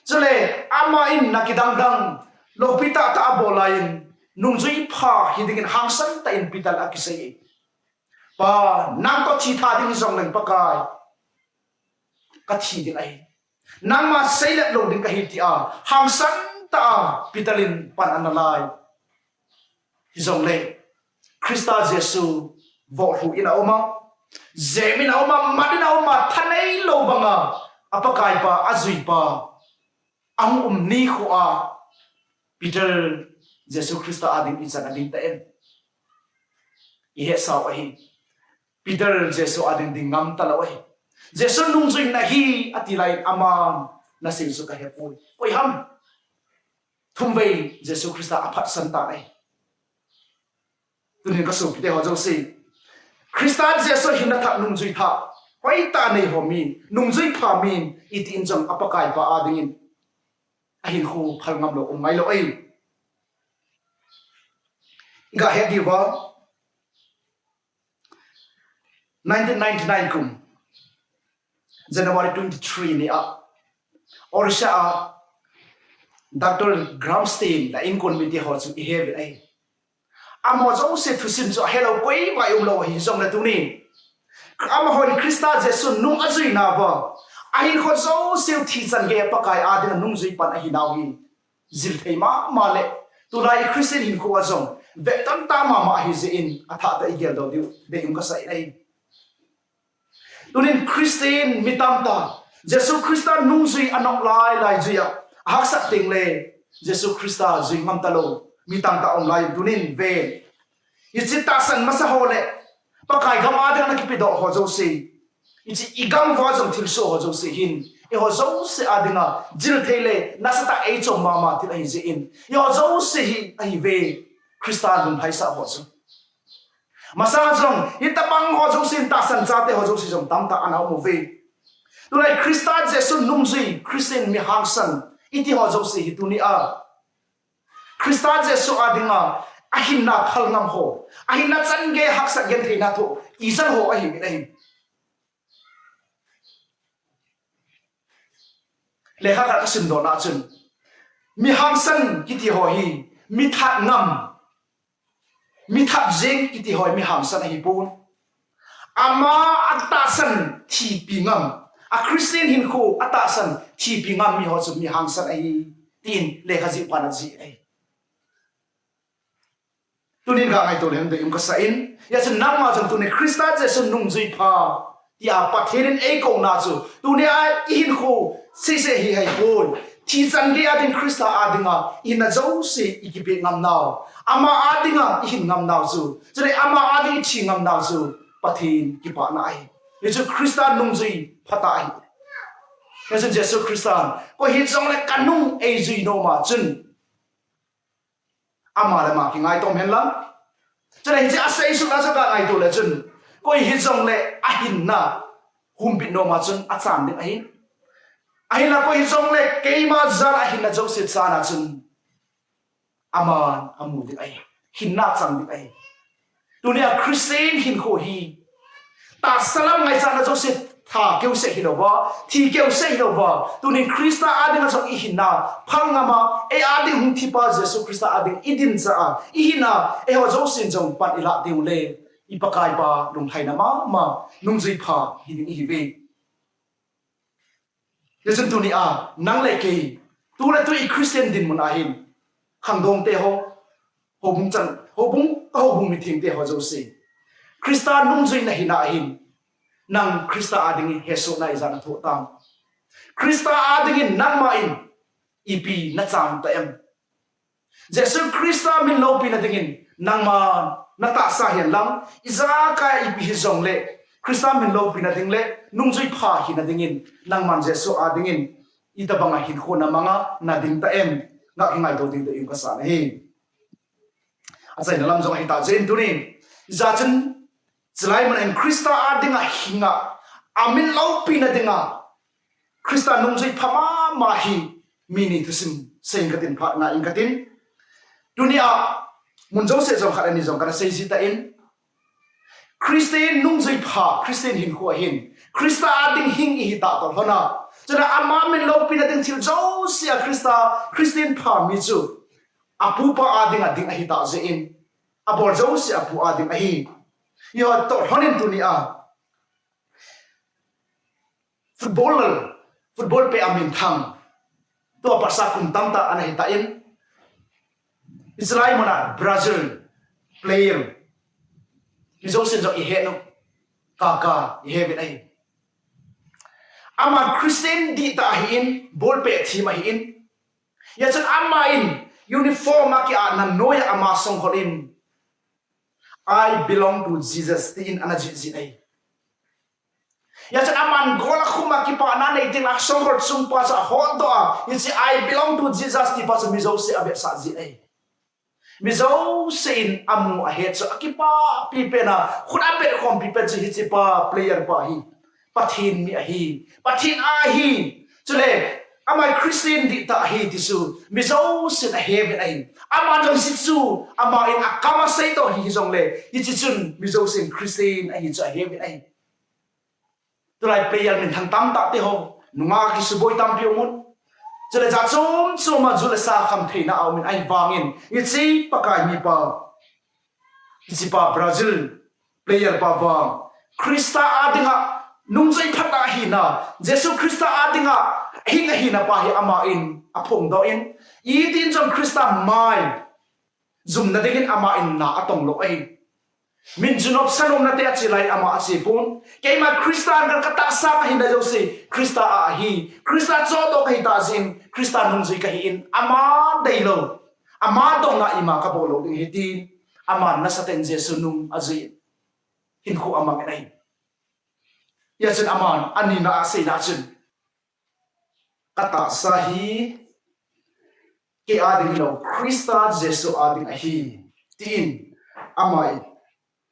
chule ama in na kidang dang loupi tahtah abol lai in, nungjui pha hiding in hangsan tah in Peter akisei e. Pa, nang toh thi tha ding jongleng Pakai, kathi ding ahi. Nangma seilep lou ding kahi tia hangsan tah a Peter in pan ana lai. Hijongle Christa Jesu vohlu in aum a, jem in aum a, mat in aum a, thanei lou banga a Pakaipa, ajuipa ahung um nikho a Peter Jesu Christa ading ichan ading ta em? I hetsau ahi. Peter Jesu ading ding ngam talou ahi. Jesu nungjui nahi ati lai in aman, nasei chu kahepoi, koi ham? Thumvei Jesu Christa aphatsan tan ahi. Tunin kasopite ho jouse, Christa Jesu hina thah, nungjui thah hoitah nei ho mi, nungjui pha mi, iti in jong a Pakaipa ading in ahinkho phal ngam lou um ngai lou ahi. I ga het diuva, nineteen ninety-nine kum January twenty-three ni a, Orissa a Doctor Graham Staines la inkuan mite ho chu i he uvin ahi. Amaho jouse thusim chu ahelou koima um lou ahi jongle tunin, amahon Christa Jesu nung ajuinauva, ahinkho jouseu thi chan gei a Pakai adinga nungjui pan ahinau hi jil thei mama le, tulai Christian hinkho a jong vetton tah mama ahi jeh in, athah tah a i geldoh diu deium kasah in ahi. Tunin Christian mi tamtah, Jesu Christa nungjui anop lai lai jui a, ahaksat tengle Jesu Christa jui ngam talou mi tamtah aum lai in, tunin ve, hiche tahsan masa ho le Pakai gam adinga ana kipedoh ho jouse, hiche i gam uva jong thilsoh ho jouse hin, eiho jouse adinga jil thei le nasatah a eichom mama thil ahi jeh in, eiho jouse hi ahi ve, Christa lunglhaisah ho chu. Masang a jong hitobang ho jouse in, tahsan chate ho jouse jong tamtah ana um uve. Tulai Christa Jesu nungjui, Christian mi hangsan iti ho jouse hi tunia Christa Jesu adinga ahinna phal ngam ho, ahinna chan gei haksat gentheina thoh ijat ho ahiuvin ahi. lekha khat kasimdoh na chun, mi hangsan kiti ho hi mi that ngam, mi that jeng kiti ho hi mi hangsan ahipon. Ama atahsan thipi ngam, a Christian hinkho atahsan thipi ngam mi ho chu mi hangsan ahi, tin lekha jih pan ajih ahi. Tunin ka ngaito leng dei um kasa in, hijeh chun nangma jong tuni Christa Jesu nungjui pha tia Pathen in eikou na chu, tuni a ihinkho sese hi ahipon. Thi chan gei a ding Christa a dinga ihinna jouse ikipe ngam nau, ama a dinga ihin ngam nau chu, chule ama a ding ithi ngam nau chu Pathen kipana ahi. Hichu Christa nungjui pha tah ahi. Hijeh chun Jesu Christa, koi hijongle kanung eijui nom a chun, ama le ama kingaito hen lang. Chule hiche asei sut a chu ka ngaito le chun, koi hijongle ahinna humbit nom a chun achan ding ahi. Ahinla koi hijongle keima jal a hinna jouse chan a chun, aman amu ding ahi. Hinna chang ding ahi. Tunia Christian hinkho hi tahsa lam ngaichatna jouse tha keuseh hilouva, thi keuseh hilouva, tunin Christa a dinga jong ihinna phal ngam a, ei a ding hung thipa Jesu Christa a ding idin cha a, ihinna eiho jousen jong pan ilah ding ule, i Pakaipa lunglhaina mama, nungjui pha hiding ihiuve. Hichun tunia nang le kei, tu le tu i Christian dinmun a hin, khangdong te ho, houbung chang, houbung, ka houbung mitheng te ho jouse, Christa nungjui nahi na hin, nang Christa a dingin hesohna ijat nathoh tam? Christa a dingin nangma in ipi nachan ta em? Jesu Christa min loupina dingin nangman natahsa hen lang, ijakai ipi hijongle, Christa min loupina ding le nungjui pha hina dingin nangman Jesu a dingin itobanga hinkho namanga nading ta em? Nga kingaito ding dei um kasa ahi. Achaina lam jong ahi tah jeh in tunin, ijeh chun, chulai mun a hin Christa a dinga hinga, amin loupina dinga Christa nungjui pha mama hi mi ni thusim seiyin katin, phat ngaiyin katin. Tunia mun jouse jong khat ani jong kana sei ji tan, Christian nungjui pha, Christian hinkho a hin Christa a ding hing ihi tah toh lhon a, chule ama min loupina ding thil jouse a Christa, Christian pha mi chu apupa a dinga ding ahi tah jeh in, abol jouse apu a ding ahi. Hiho toh lhon in tunia footballer, football pet a minthang, tua pasal kum tamtah ana hi tan, Israel mun a Brazil player, mi jousen jong ihet u, Kaká ihet uvin ahi. Ama Christian dihtah ahin, ball pet thim ahin, hijeh chun ama in uniform a ki-atna noiya ama songkhol in, "I belong to Jesus," tin ana jih jin ahi. Hijeh chun aman goal akhum a kipana nei ding a songkhol chungpa chu ahotdoh a, hiche "I belong to Jesus" tipa chu mi jouse avetsah jin ahi. Mi jousen amu ahet chu akipapi pen a, khut abet khompi pen chu hichepa player pa hi Pathen mi ahi, Pathen a ahi. Chule ama Christian dihtah ahi ti chu mi jousen ahet uvin ahi. Ama jong hichu ama in akam a asei toh hi hijongle, hiche chun mi jousen Christian ahi chu ahet uvin ahi. Tulai player minthang tamtah te ho, nunga kisuboi tampi um un. Chule jat chom chom a ju le sa kham theina aum in, ahivangin hiche Pakai mipa, hichepa Brazil player pa vang, Christa a dinga nungjui pha tah ahina, Jesu Christa a dinga hing ahina pa hi ama in aphongdoh in, itin jong Christa mai jumna dingin ama in na atong lou ahi. Min junopsa nomna te ache lai ama ache pon. Keima Christa a ka, katahsa kahina jouse Christa a ahi. Christa chohdoh kahi tah jeh in, Christa nungjui kahi in, ama deilou, ama dongna ima kabol lou ding ahi tin, aman nasatah in Jesu nung ajui in, hinkho amang in ahi. Hijeh chun aman anina a aseina chun, "Katahsa hi kei a ding hilou, Christa Jesu a ding ahi," tin ama in,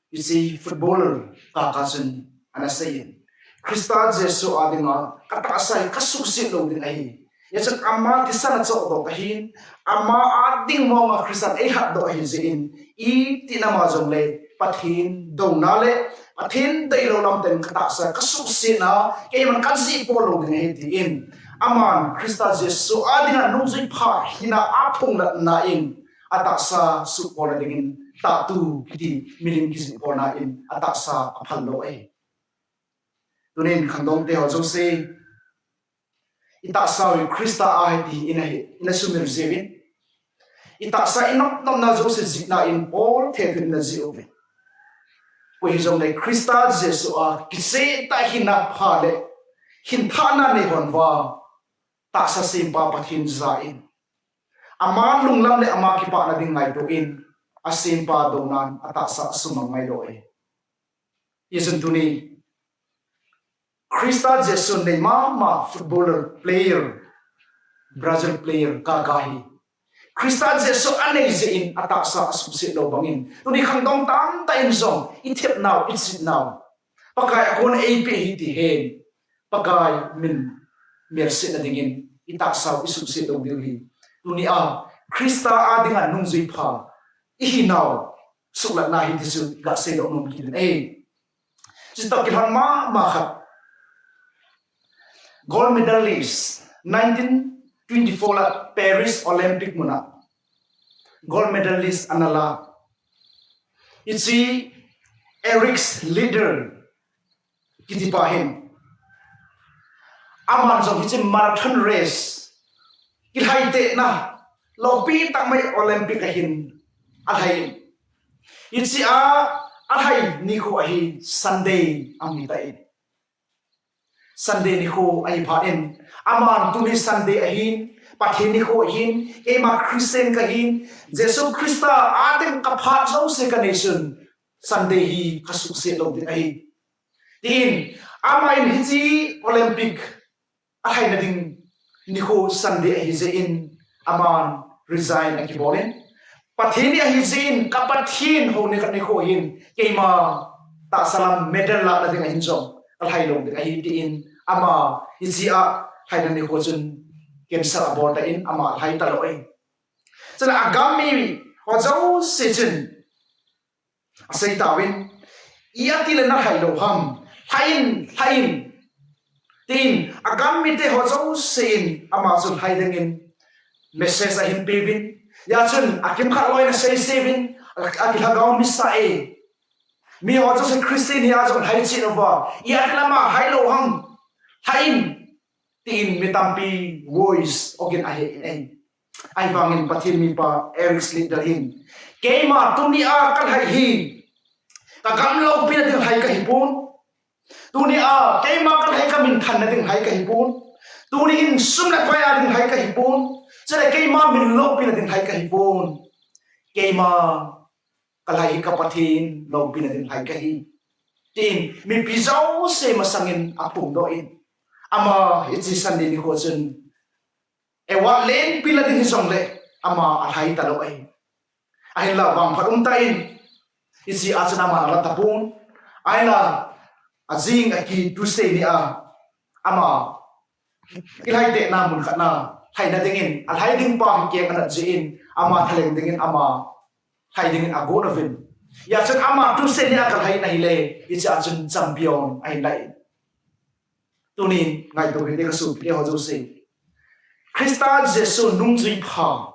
hiche footballer Kaká chun ana seiyin, "Christa Jesu a dinga katahsa hi kasuhset lou ding ahi. Hijeh chun ama thisan a chohdoh kahin, ama a ding monga Christa in eilhatdoh ahi jeh in, itin ama jongle Pathen douna le Pathen deilou lamtah in katahsa kasuhsetna keiman kajih pon lou ding ahi," tin aman Christa Jesu a dinga nungjui pha hina aphonglatna in atahsa suhbolna dingin tahtu kiti milim kijih bolna in atahsa aphal lou e. Tunin khangdong teho jouse, itahsa u Christa a ahi ti ina hi, ina sumil jiuvin, itahsa inop nopna jouse jihna in bolthei thun ina jih uvin. Koi hijongle Christa Jesu a kicheh tah hina pha le hinthahna nei hon uva, tahsa sempa Pathen ja in, ama lunglam le ama kipana ding ngaito in, asempa dounan atahsa asumang ngailou e. Hijeh chun tuni Christa Jesu nei mama footballer player, Brazil player Kaká hi Christa Jesu anei jeh in atahsa asuhset lou bangin, tuni khangdong tamtah in jong ithepnau, ichetnau, Pakai a kon eipeh ahi ti hen, Pakai min melsetna dingin itahsau isuhset lou diu ahi. Tunia Christa a dinga nungjui pha ihinau suhlatna ahi ti chu gasei lou nom kit in e. Chutoh kilhon mama khat, gold medalist, nineteen twenty-four la Paris Olympic muna gold medalist ana la, hiche Eric Liddell kitipa hin, aman jong hiche marathon race, kilhai tehna loupi tah mai Olympic a hin alhai in, hiche a alhai nikho ahi Sunday ahi tai. Sunday nikho ahi phat in, aman tuni Sunday ahin, Pathen nikho ahin, keima Christian kahin, Jesu Christa a ding kaphat jouse kanei chun Sunday hi kasuhset lou ding ahi, tin, aman hiche Olympic alhaina ding nikho Sunday ahi jeh in, aman resign akibol in, Pathen ni ahi jeh in, ka Pathen houna nikho hin keima tahsa lam medal lana ding ahin jong kalhai lou ding ahi, tin, ama hiche a lhaina nikho chun cancel abol tan ama lhai talou e. Chule agam mi ho jouse chun asei tauvin, ijat le nalhai lou ham, lhai in, lhai in, tin, agam mite ho jouse in ama chu lhai dingin message ahin peuvin, hijeh chun akimkhat louvin asei seuvin, a, akilhagao misa e. Mi ho jouse Christian hi a jong lhai cheh uva, ijat le ama lhai lou ham, lhai in, tin mi tampi voice ogin ahe in e. Ahivangin Pathen mipa Eric Liddell hin, keima tunia kalhai hi kagam loupina ding lhai kahipon. Tunia keima kalhai kaminthanna ding lhai kahipon. Tuni hin sum le pai a ding lhai kahipon. Chule keima min loupina ding lhai kahipon. Keima kalhai hi ka Pathen loupina ding lhai kahi, tin mipi jouse masangin aphongdoh in, ama hiche Sunday nikho chun award lenpi la ding hijongle ama alhai talou ahi. Ahinla vangphat umtah in, hiche a chun ama ala tapon, ahinla ajing aki Tuesday nia ama kilhai tehna mun khatna lhaina dingin, alhai ding pa hi keng anat jeh in, ama thalheng dingin ama lhai dingin agot uvin, hijeh chun ama Tuesday nia kalhai in ahile, hiche a chun champion ahin lai. Tunin ngaito hite kasopite ho jouse, Christa Jesu nungjui pha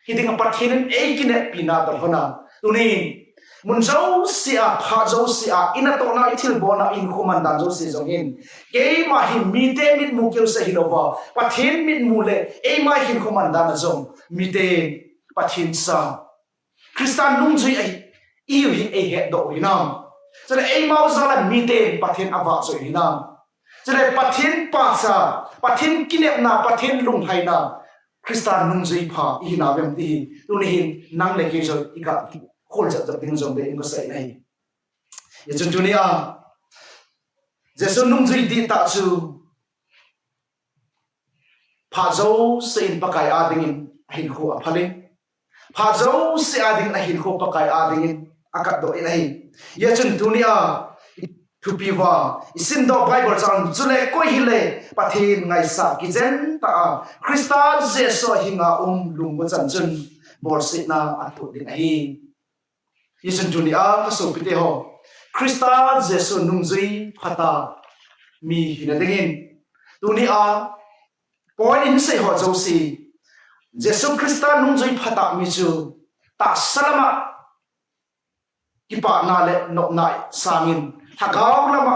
hidinga Pathen in eikineppi na toh lhona, tunin mun jouse a, phat jouse a, inatohna, ithilbolna, ihinkho mandan jouse jong hin, keima hi mite mitmu keuseh hilouva, Pathen mitmu le eima hinkho mandan a jong miten Pathen cha, Christa nungjui ahi, ihiu hi eihetdoh u hinam? Chule eimau jal a miten Pathen avahchoi u hinam? Chule Pathen pachat, Pathen kinepna, Pathen lunglhaina, Christa nungjui pha ihinavem ti hi tuni hin nang le kei jong iga kholjep jep ding jong deium kasei ahi. Hijeh chun tunia Jesu nungjui dihtah chu phat jouse in Pakai a dingin ahinkho aphal in, phat jouse a dingin ahinkho Pakai a dingin akatdoh in ahi. Hijeh chun tunia thupiuva isimdoh Bible chang chule koi hile Pathen ngaisah kijen tah a Christa Jesu henga um lungmong chan chun bolsetna athoh ding ahi. Hijeh chun tunia kasopite ho, Christa Jesu nungjui phatah mi hina dingin, tunia Point in sei ho jouse, Jesu Christa nungjui phatah mi chu tahsa lama kipana le nopna sangin lhagao lama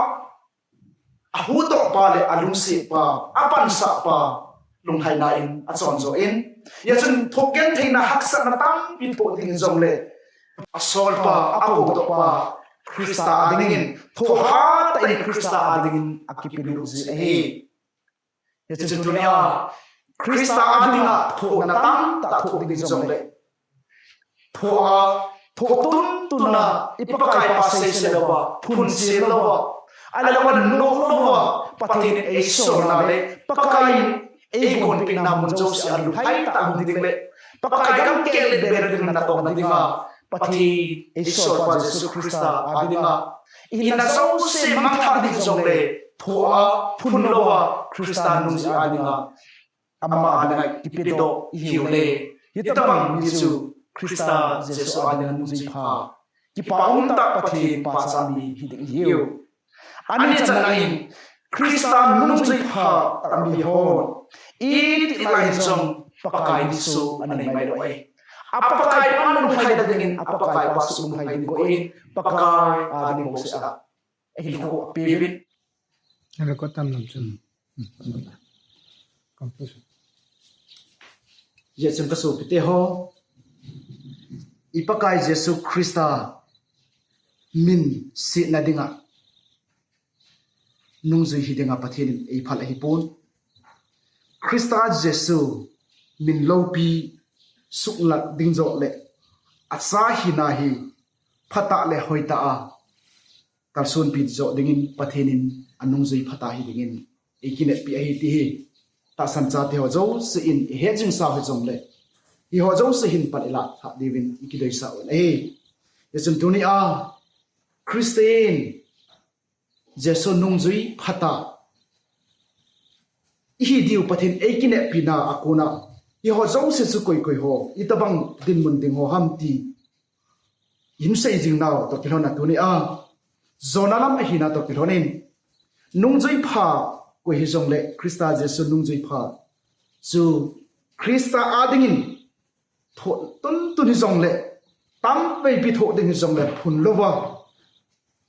ahuhdoh pa le alungset pa, apansah pa, lunglhaina in achon jo in, hijeh chun thoh gentheina haksatna tampi thoh ding jongle, asolpa, apodohpa, Christa adingin, thohhat tah in Christa adingin akipelut ji ahi. Hijeh chun tunia Christa adinga thohna tamtah thoh ding jongle, thoh a, thoh tuntuna, i Pakaipa seisel louva, phunsel louva, ahilou a noh louva, Pathen in eisolna le Pakai in eigonpehna mun jouse a lunglhai tah hung ding le, Pakai gam keh le bel ding natohna dinga, Pathen eisolpa Jesu Christa adinga ihinna jouse mangthah ding jongle, thoh a, phun louva, Christa nungjui adinga, ama adinga kipedoh ihiu le, hitobang mi chu Christa Jesu adinga nungjui pha, kipa umtah Pathen pachat mi hiding ihiu. Ani channa in, Christa nungjui pha tah mi hon itih lai in jong Pakai niso anei mailou ahi. A Pakaipa lunglhaina dingin, a Pakaipa suh lunglhai ding bou in, Pakai ading bouseh a eihinkho apeuvin. Record tam lam chun. Hijeh chun kasopite ho, i Pakai Jesu Christa min setna dinga nungjui hi dinga Pathen in eiphal ahipon. Christa Jesu min loupi suklat ding joh le acha hina hi phatah le hoitah a kalsonpi joh dingin Pathen in anungjui phatah hi dingin eikineppi ahi ti hi tahsan chate ho jouse in ihet jing sau hijongle, hiho jouse hin pan ilah thah diuvin ikideisah un ahi. Hijeh chun tunia Christian Jesu nungjui phatah ihi diu Pathen eikineppi na a kona, hiho jouse chu koi koi ho, itobang dinmun ding ho ham ti hin sei jing nau toh kilhon a tunia Jonah lam ahina toh kilhon in, nungjui pha koi hijongle Christa Jesu nungjui pha chu Christa adingin thoh tuntun hijongle, tamveipi thoh ding hijongle phun louva,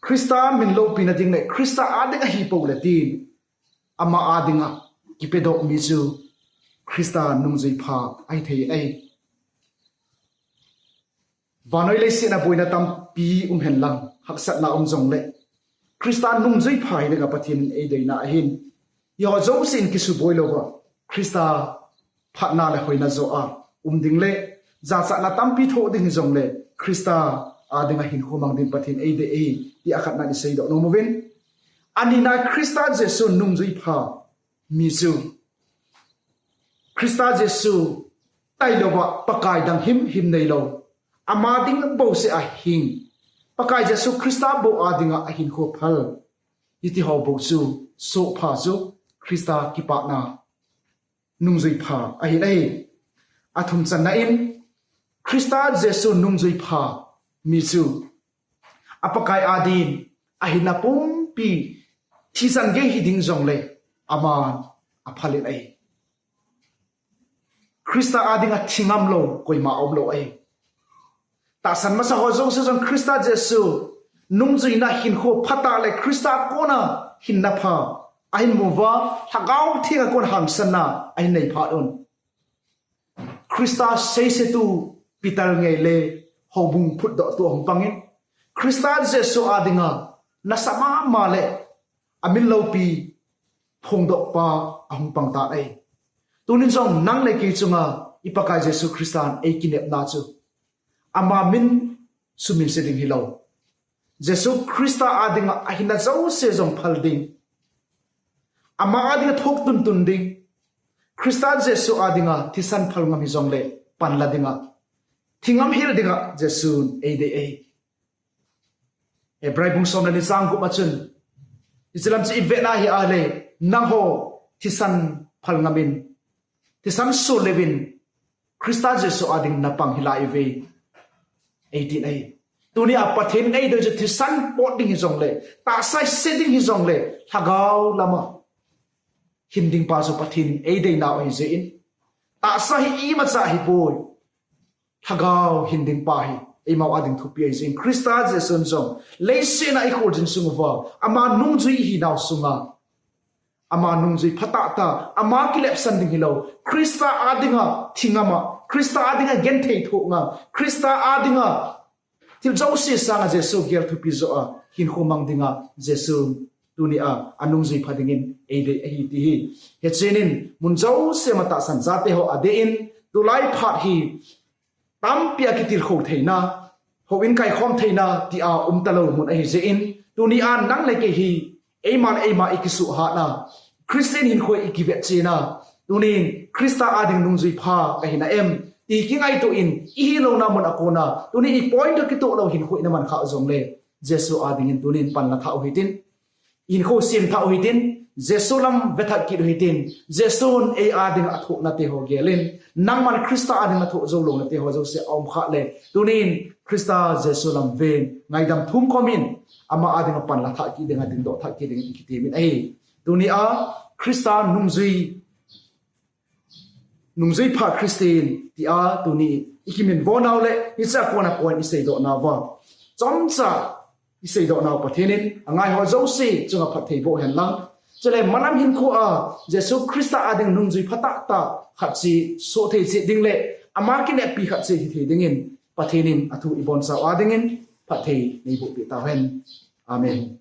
Christa min loupina ding le Christa ading ahi pou le tin, ama adinga kipedoh mi chu Christa nungjui pha ahi thei ahi. Vannoi leiset a boina tampi um henlang, haksatna um jongle, Christa nungjui pha hi dinga Pathen in eideina ahin, hiho jouse in kisuboi louva, Christa phatna le hoina joh a um ding le, jachatna tampi thoh ding hijongle, Christa adinga hinkho mang ding Pathen eidei ahi, ti akhatna in iseidoh nom uvin. Anina Christa Jesu nungjui pha mi chu Christa Jesu tailouva Pakai dang himhim neilou, ama ding bouseh a hing, Pakai Jesu Christa bou adinga ahinkho phal, hitiho bou chu soh pha chu Christa kipana nungjui pha ahi ahi. Athum channa in, Christa Jesu nungjui pha mi chu a Pakai adin ahinna pumpi thisan gei hi ding jongle aman aphal in ahi. Christa adinga thi ngam lou koima aum lou ahi. Tahsan masa ho jouse jong Christa Jesu nungjuina hinkho phatah le Christa kona hinna pha ahin mu uva, Lhagao Theng a kona hangsanna ahin nei phat un. Christa seisetu Peter ngei le houbung phutdohtu ahung pangin, Christa Jesu adinga nasa mama le amin loupi phongdohpa ahung pang tan ahi. Tunin jong nang le kei chunga i Pakai Jesu Christan eikinepna chu ama min suminse ding hilou, Jesu Christa adinga ahinna jouse jong phal ding, ama adinga thok tuntun ding, Christa Jesu adinga thisan phal ngam hijongle panla dinga, thi ngam hel dinga Jesun eidei ahi. Hebrai bung som le ni chang gup a chun, hiche lam chu ivet na hi ahile, nangho thisan phal ngamin, thisan sol leuvin, Christa Jesu ading napang hilai uve, eitin ahi. Tunia Pathen in eidei chu thisan pot ding hijongle, tahsa se ding hijongle, lhagao lama hin ding pa chu Pathen in eidei nau ahi jeh in, tahsa hi imacha ahipoi, lhagao hin ding pa hi eima ading thupi ahi jeh in, Christa Jesu in jong leiset a ikholjin sung uva ama nungjui ihi nau sunga, ama nungjui phatah tah, ama kilepsan ding hilou, Christa adinga thingam a, Christa adinga genthei thoh ngam, Christa adinga thil jouse sanga Jesu gel thupi joh a hinkho mang dinga Jesu tunia anungjui pha dingin eidei ahi ti hi. Hiche in mun jouse ma tahsan jate ho adeh in, tulai phat hi tampi a kitilkhou theina, houin kaikhom theina tia um talou mun ahi jeh in, tunia nang le kei hi eima le eima ikisuhhatna, Christian hinkho ikivetchenna, tunin Christa ading nungjui pha kahina em ti kingaito in, ihilouna mun a kona tuni ipoint toh kitoh lou hinkho ina man khah jongle, Jesu adingin tunin panla thah u hitin, hinkho sem thah u hitin, Jesu lam vethah kit u hitin, Jesun ei adinga athohna te ho gelin, nangman Christa adinga thoh jou louna te ho jouse aum khah le, tunin Christa Jesu lam ven, ngaidam thum khomin, ama adinga panla thah kit dinga, dingdoh thah kit dingin ikitemin ahi. Tunia Christa nungjui, nungjui pha Christian tia tuni ikiminvo nau le hichea kona point iseidoh nauva, chomcha iseidoh nau Pathen in angaiho jouse chunga phatthei boh hen lang, chule malam hinkho a Jesu Christa ading nungjui phatah tah khat chu soh thei chet ding le ama kineppi khat chu hithei dingin Pathen in athu ibonchauva dingin phatthei neiboh peh tauhen. Amen.